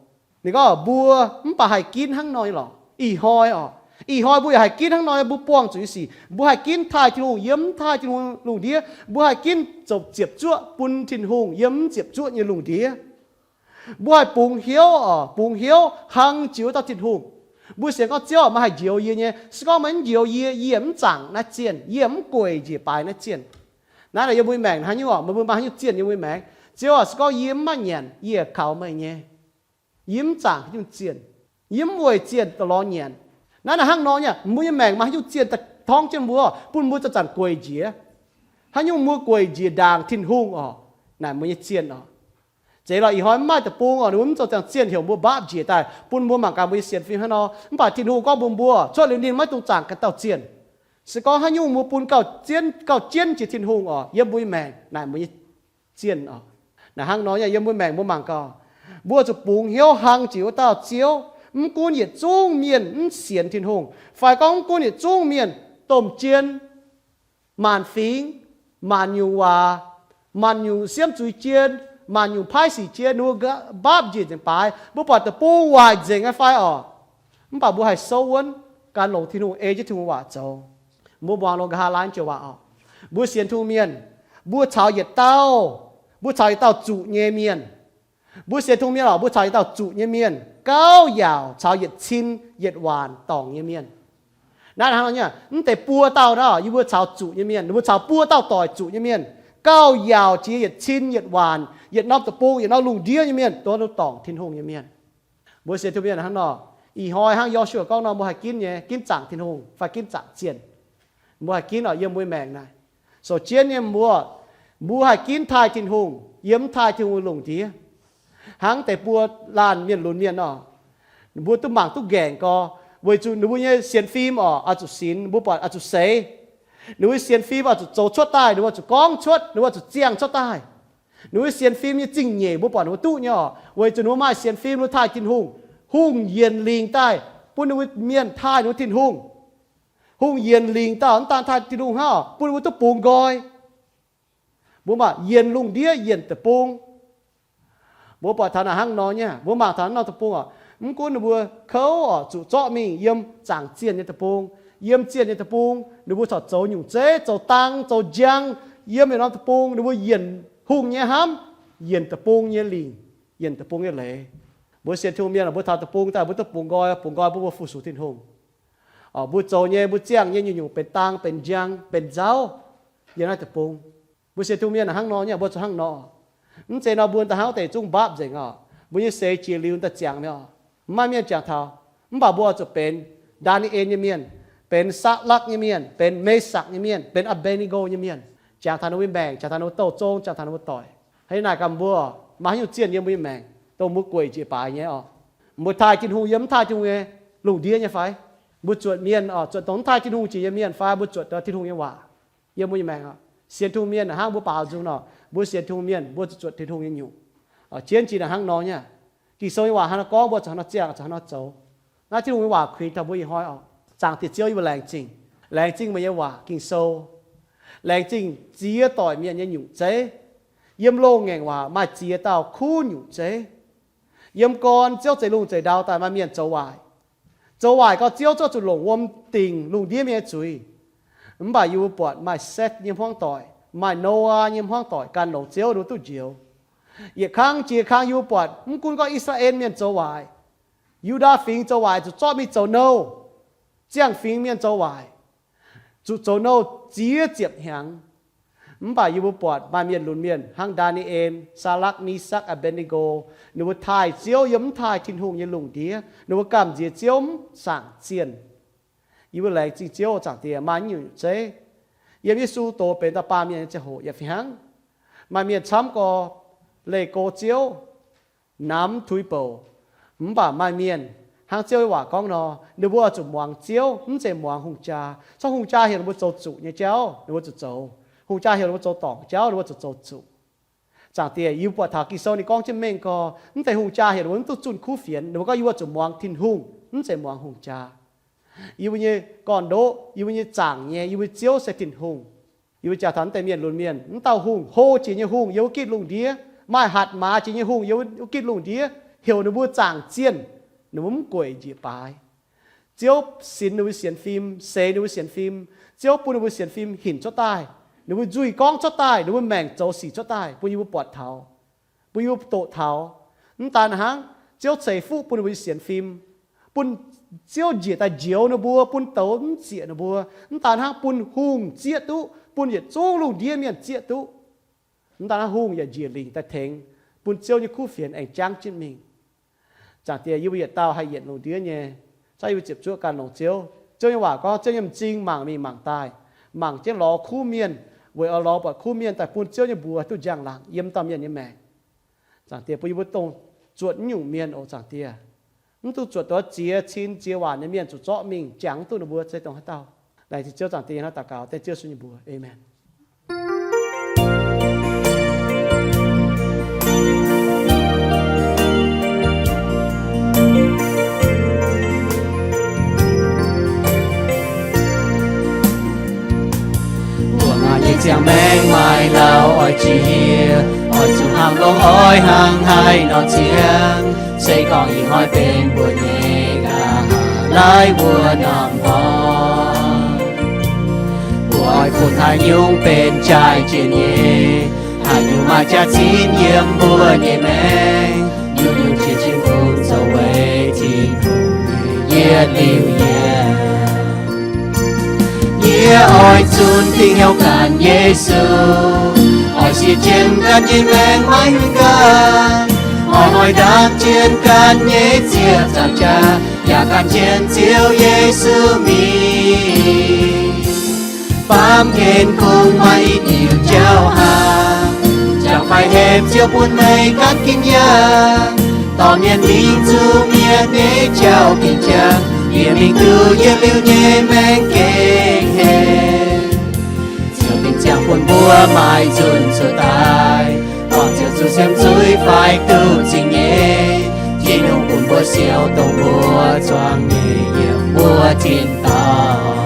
Ninh gorngv mbuo mv baac haih ginv hnangv nor nyei lorqc. Ih hnoi oc, ih hnoi mbuo yaac haih ginv hnangv nor nyei. Mbuo buangh zuqc nyei sic, mbuo haih ginv taaih Tin-Hungh yiem mv taaih Tin-Hungh lungh ndiev. Mbuo haih ginv zoux ziepc zuoqv bun Tin-Hungh yiem mv ziepc zuoqv nyei lungh ndiev. Mbuo haih bungx hnyouv oc, bungx hnyouv hlang jiex wuov dauh Tin-Hungh. Mbuo sienx gorngv, Ziouv, meih haih njoux yie nyei. Se gorngv meih mv njoux yie, yie mv zaangc naaiv zienh, yie mv gueic njiec baaix naaiv zienh. Naaiv yiem mbuo nyei maengc haaix nyungc oc, mbuo maaih haaix nyungc zienh yiem mbuo nyei maengc? Ziouv aac, se gorngv yie mv maaih nyanc, yie kaux meih nyei. Yie mv zaangc haaix nyungc zienh. Yie mv weic zienh daaih lorz nyanc. Naaiv naaic hnangv nor nyei, mbuo nyei maengc maaih haaix nyungc zienh daaih torngv jienv mbuo, bun mbuo zanc-zanc gueic njiec? Haaix nyungc mbuo gueic njiec ndaangc Tin-Hungh oc, naaic mbuo nyei zienh oc. Zeiz lorqc, ih hnoi mv maaih deic-bung oc, ninh mbuo mv zoux ziangh zienh heuc mbuo mbaapv njiec daaih bun mbuo mangc gaax mbuo nyei sienx fim hnangv nor. Mv baac Tin-Hungh gorngv mbuox mbuo, cuotv liuz ninh maiv dungx zaangc ganh dauh zienh. Se gorngv haiz nyungc mbuo bun gauh jienv, gauh jienv jiex Tin-Hungh oc, yiem mbuo nyei maengc naaic mbuo nyei zienh oc. Naaic hnangv nor nyei, yiem mbuo maengc mbuo mangc gaax, mbuo zuqc bungx hnyouv hlang jiex wuov dauh Ziouv. Mv gunv yietc zungv mienh mv sienx Tin-Hungh, fai gorngv mv gunv yietc zungv mienh domh jien, maanc fingx, maanc nyungc waac, maanc nyungc siemv zuiz jien, maanc nyungc paaiv sic jien, ninh mbuo mbaapv njiec nzengc baaix. Mbuo buatc deic-bung waaic nzengc nyei fai orqc? Mv baac mbuo haih souv wuonv gan longx Tin-Hungh, ei jienv Tin-Hungh waac zoux. Mbuo muangx loz nqa'haav laanh joux waac orqc. Mbuo sienx Tin-Hungh mienh, mbuo caux yietc dauh, mbuo caux yietc dauh zuqc nyei mienh. Mbuo sienx Tin-Hungh mienh orqc, mbuo caux yietc dauh zuqc nyei mienh, gauh yaauc caux yietc cin yietc waanc dorngc nyei mienh. Naaiv hnangv nor nyei, mv deix buo dauh naaiv, yie mbuo caux zuqc nyei mienh, ninh mbuo caux buo dauh doic zuqc nyei mienh, gauh yaauc jiex yietc cin yietc waanc, yietc norm deic-bung, yietc norm lungh ndiev nyei mienh, dongh dorngc Tin-Hungh nyei mienh. Mbuo sienx Tin-Hungh mienh hnangv nor, ih hnoi hnangv Yo^su^waa gorngv nor, mbuo haih ginv nyei, ginv zaangc Tin-Hungh fai ginv zaangc zienh. Mbuo haih ginv oc, yiem mbuo nyei maengc naaic. Sou jienv nyei mbuo, mbuo haih ginv taaih Tin-Hungh yiem mv taaih Tin-Hungh lungh ndiev. Hnangv deix buo laanh mienh lunx mienh oc, mbuo duqv mangc duqv nqaengc gorx, weic zuqc ninh mbuo nyei sienx fim orqc, oix zuqc sinx, mbuo buatc oix zuqc seix. Ninh mbuo sienx fim oix zuqc zoux cuotv daaih, ninh mbuo oix zuqc gorngv cuotv, ninh mbuo oix zuqc ziangh cuotv daaih. Ninh mbuo sienx fim nyei zingh nyeic mbuo buatc ninh mbuo duqv nyei orqc, weic zuqc ninh mbuo maaih sienx fim, ninh mbuo taaih Tin-Hungh. Hungh yienc lingc daaih bun ninh mbuo mienh taaih ninh mbuo Tin-Hungh. Hungh yienc lingc dauh mv daan taaih Tin-Hungh hnangv, bun ninh mbuo duqv bungx nqoi. Mbuo maaih yienc lungh ndiev yienc deic-bung. Mbuo buatc taux naaic hnangv nor nyei, mbuo mangc taux hnangv nor deic-bung oc, mv gunv ninh mbuo kouv oc, zuqc zorqv mingh yiem zaangc zienh nyei deic-bung, yiem zienh nyei deic-bung, ninh mbuo corc zoux nyungc zeiv, zoux dang, zoux njang, yiem yietc norm deic-bung, ninh mbuo yienc hungh nyei hnamv, yienc deic-bung nyei lingc, yienc deic-bung nyei leiz. Mbuo sienx Tin-Hungh mienh, mbuo taux deic-bung daaih mbuo duqv bungx nqoi, bungx nqoi bun mbuo fu-sux Tin-Hungh. Mbuo zoux nyei, mbuo ziangh nyei nyungc-nyungc benx dang, benx njang, benx nzauv, yiem naaiv deic-bung. Mbuo sienx Tin-Hungh mienh hnangv nor nyei, mbuo zuqc hnangv nor. Mv zeiz nor mbuo daaih hnangv wuov deix zungv mbaapv nzengc oc. Mbuo nyei seix jiex liuz daaih ziangx mi'aqv. Mv maaih mienh jangx taux, mv baac mbuo oix zuqc benx Ndaa^ni^en nyei mienh, benx Saa^lak nyei mienh, benx Me^sakc nyei mienh, benx Aa^mbe^ni^ngo nyei mienh. Jangx taux ninh mbuo nyei maengc, jangx taux ninh mbuo douh zong, jangx taux ninh mbuo doic. Haaix nyungc naaic gaax mbuo, maaih haaix nyungc zienh yiem mbuo nyei maengc, dongh mbuo gueic njiec baaix nyei oc. Mbuo taaih Tin-Hungh yiem mv taaih Tin-Hungh nyei lungh ndiev nyei fai? Mbuo zuotc mienh oc, zuotc dongh mv taaih Tin-Hungh jiex nyei mienh fai mbuo zuotc Tin-Hungh nyei waac yiem mbuo nyei maengc oc? Sienx Tin-Hungh mienh hnangv mbuo baaux nzung nor, mbuo sienx Tin-Hungh mienh mbuo zuqc zuotc Tin-Hungh nyei nyungc. Jienv jiex naaic hnangv nor nyei. Ging-Sou nyei waac hnangv nor gorngv, mbuo zuqc hnangv nor ziangh, zuqc hnangv nor zoux. Naaiv Tin-Hungh nyei waac kuinx taux mbuo ih hnoi oc. Zaangc Diex Ziouv, yie mbuo laengz zingh. Laengz zingh meih nyei waac Ging-Sou. Laengz zingh ziex doic mienh nyei nyungc zeiv. Yiem loz-ngaengc waac maaih ziex dauh kuv nyungc zeiv. Yiem gorn Ziouv zeix lungh zeix ndau daaih maaih mienh zoux waaic. Zoux waaic gau, Ziouv zungv zuqc longc wuom dingc lungh ndiev mienh nyei zuiz. Mv baac yie mbuo buatc maaih Setv nyei hmuangv doic, maaih Noaa nyei hmuangv doic gan longx Ziouv, ninh mbuo duqv njoux. Yietc kangv jiex kangv yie mbuo buatc mv gunv gorngv I^saa^laa^en Mienh zoux waaic, Yu^ndaa Fingx zoux waaic, zuqc zorqv mingh zoux nouh. Ziangh fingx mienh zoux waaic, zuqc zoux nouh ziex ziepc hnyangx. Mv baac yie mbuo buatc maaih mienh lunx mienh hnangv Ndaa^ni^en, Saa^lakv, Misakv, Aa^mbe^ni^ngo, ninh mbuo taaih Ziouv yiem mv taaih Tin-Hungh nyei lungh ndiev, ninh mbuo gamh nziex Ziouv mv zaangc zienh. Yie mbuo laengz zingh Ziouv, Zaangc Diex, maaih nyungc zeiv yiem Yesu doz benx dauh baamh mienh nyei ziangh hoc yaac fih hnangv. Maaih mienh camv gorx leih go Ziouv, namx tuix bouc. Mv baac maaih mienh, hnangv Ziouv nyei waac gorngv nor, ninh mbuo oix zuqc muangx Ziouv, mv zeiz muangx hungh jaa. Corc hungh jaa heuc ninh mbuo zoux zuqc nyei jauv, ninh mbuo zuqc zoux. Hungh jaa heuc ninh mbuo zoux dorngc jauv, ninh mbuo zuqc zoux zuqc. Zaangc Diex, yie mbuo buatc taux Ging-Sou ninh gorngv jienv mengh gorx, mv deix hungh jaa heuc ninh mbuo mv duqv zunh kuv fienx, ninh mbuo gorngv yie mbuo zuqc muangx Tin-Hungh, mv zeiz muangx hungh jaa. Yie mbuo nyei gorn-ndoqv, yie mbuo nyei zaangc nyei, yie mbuo nyei Ziouv se Tin-Hungh. Yie mbuo jangx taux mv deix mienh lunx mienh, mv dauh hungh, hlo jiex nyei hungh yiem wuov gitv lungh ndiev, maaih hatc maaz jiex nyei hungh yiem wuov gitv lungh ndiev, heuc ninh mbuo zaangc zienh, ninh mbuo mv gueic njiec baaix. Ziouv sinx ninh mbuo sienx fim, seix ninh mbuo sienx fim. Ziouv bun ninh mbuo sienx fim hinc cuotv daaih, ninh mbuo nzuih gorngv cuotv daaih, ninh mbuo maengc zoux sic cuotv daaih, bun yie mbuo buatc taux, bun yie mbuo doqc taux. Mv daan hnangv, Ziouv ceix fuqv bun ninh mbuo sienx fim, bun Ziouv njiec daaih njoux ninh mbuo, bun douz mv zieqc ninh mbuo. Mv daan hnangv, bun hungh zieqv duqv, bun yietc zungv lungh ndiev mienh zieqv duqv. Mv daan hnangv, hungh yaac njiec lingc daaih tengx, bun Ziouv nyei kuv fienx aengx jangv jienv mingh. Zaangc Diex, yie mbuo yietc dauh haih yienc lungh ndiev nyei, caux yie mbuo ziepc zuoqv gan longx Ziouv. Ziouv nyei waac gorngv, Ziouv nyei m'zing mangc mingh mangc daaih, mangc jienv lorz kuv mienh, weic oix lorz buatc kuv mienh daaih bun Ziouv nyei mbuox duqv njang-laangc yiem dauh mienh nyei maengc. Zaangc Diex, bun yie mbuo dongh zuotc naaiv nyungc mienh oc, Zaangc Diex. Mv duqv zuotc dongh ziex cin ziex waanc nyei mienh zuqc zorqv mingh, jangx mv duqv ninh mbuo se dongh haaix dauh. Laengz zingh Ziouv. Zaangc Diex, hnangv daux gaux dengv Ziouv Yesu nyei mbuox. Aamen. Ziangh maengc maaih lauh oix jiex, oix zuqc hnangv longx oix hnangv haaix nor ziangh. Se gorngv ih hnoi benx mbuo nyei nqa'haav laaic wuov norm hnoi, mbuo oix funx haaix nyungc benx jaaix jiex nyei? Haaix nyungc maaih jaax-zinh yiem mbuo nyei maengc? Nyungc-nyungc jiex jienv fungc zoux weic Tin-Hungh nyei yietc liuz yiem. Yie oix zunh dingh hnyouv gan Yesu, oix siev jienv gan nyei maengc maiv hmz ganh, oix hnoi ndaamv jienv gan nyei ziepc nzaangc jaax, yaac gan jienv Ziouv Yesu mingh. Baamh gen kungx maaih i diuc jauv hnangv, jangx faix hepc Ziouv bun meih ganh gin yangh. Dorh mienh mingh zuqc mienh nyei jauv-dingh jangx, yie mingh duqv yietc liuz nyei maengc gengh hec. Ziouv dingc ziangh bun mbuo maaih nzunc cuotv daaih, buangh Ziouv zuqc siemv zuiz faix duqv zingh nyei. Tin-Hungh bun mbuo siou dongh mbuo zuangx nyei yiem mbuo tin-dorngh.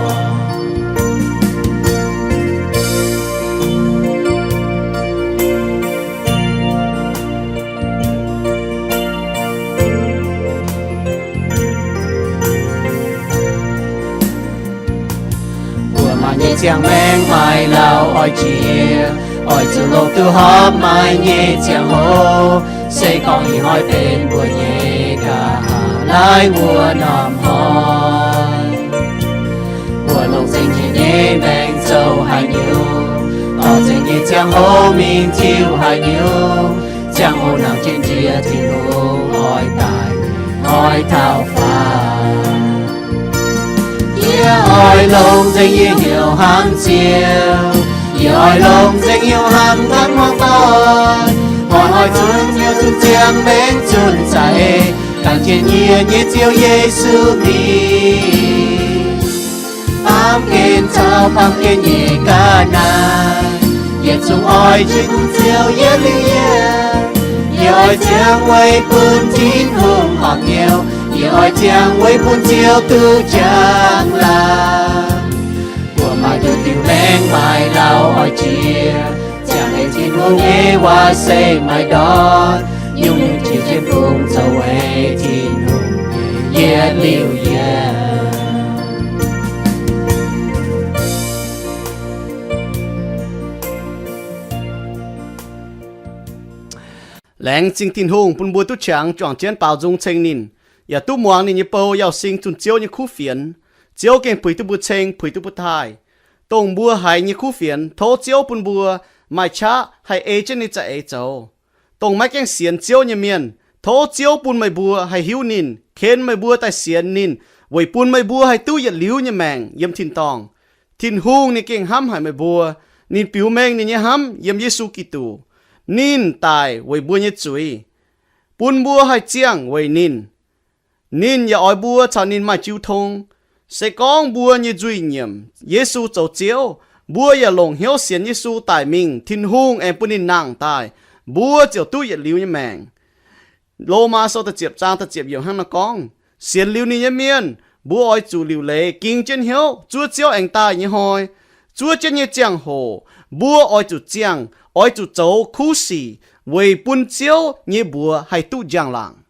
Mbuo maaih nyei ziangh maengc maaih lauh oix jiex, oix zuqc longc duqv horpc maaih nyei ziangh hoc. Se gorngv ih hnoi benx mbuo nyei nqa'haav laaic wuov norm hnoi, mbuo longc nzengc njiec nyei maengc zoux haaix nyungc, dorh nzengc nyei ziangh hoc mingh tiuv haaix nyungc, ziangh hoc nangc jienv njiec Tin-Hungh oix daaih, oix taux faaux. Yie oix longc nzengc yie hnyouv hnamv Ziouv. Yie oix longc nzengc hnyouv hnamv ganh muangx doic. Oix oix zunh hnyouv zunh ziangh maengc zunh za'eix, gan jienv yie nyei Ziouv Yesu mingh. Baamh gen caux baamh gen nyei ga'naaiv, yietc zungv oix jiez bun Ziouv yietc liuz yiem. Yie oix ziangh weic bun Tin-Hungh horpc hnyouv. Yie oix ziangh weic bun Ziouv duqv njang-laangc. Mbuo maaih nduqc diuh maengc maaih lauh oix jiex, ziangh weic Tin-Hungh nyei waac se maaih ndortv. Nyungc-nyungc jiex jienv fungc zoux weic Tin-Hungh nyei yietc liuz yiem. Laengz zingh Tin-Hungh bun mbuo duqv qangx juangc jienv baaux nzung ceng ninh, yaac duqv muangx ninh nyei bou yauh sing zunh Ziouv nyei kuv fienx. Ziouv gengh puix duqv mbuo ceng, puix duqv mbuo taaih. Dongh mbuo haiz nyei kuv fienx, tov Ziouv bun mbuo maaih qaqv haih ei jienv ninh za'eix zoux. Dongh maiv gaengh sienx Ziouv nyei mienh, tov Ziouv bun meih mbuo haih hiuv ninh, ken meih mbuo daaih sienx ninh, weic bun meih mbuo haih duqv yietc liuz nyei maengc yiem tin-dorngh. Tin-Hungh ninh gengh hnamv haic meih mbuo. Ninh biux mengh ninh nyei hnamv yiem Yesu Giduc. Ninh daic weic mbuo nyei zuiz. Bun mbuo haih ziangh weic ninh. Ninh yaac oix mbuo caux ninh maaih jiu tong. Se gorngv mbuo nyei nzuih nyiemc Yesu zoux Ziouv, mbuo yaac longc hnyouv sienx Yesu daic mingh, Tin-Hungh aengx bun ninh nangh daaih, mbuo ziouc duqv yietc liuz nyei maengc. Lomaa sou da'ziepc zaang da'ziepc yiemc hnangv naaiv gorngv, sienx liuz ninh nyei mienh, mbuo oix zuqc liuc leiz ging jienv hnyouv zuov Ziouv aengx daaih nyei hnoi. Zuov jienv nyei ziangh hoc, mbuo oix zuqc ziangh, oix zuqc zoux kuv sic weic bun Ziouv nyei mbuox haih duqv njang-laangc.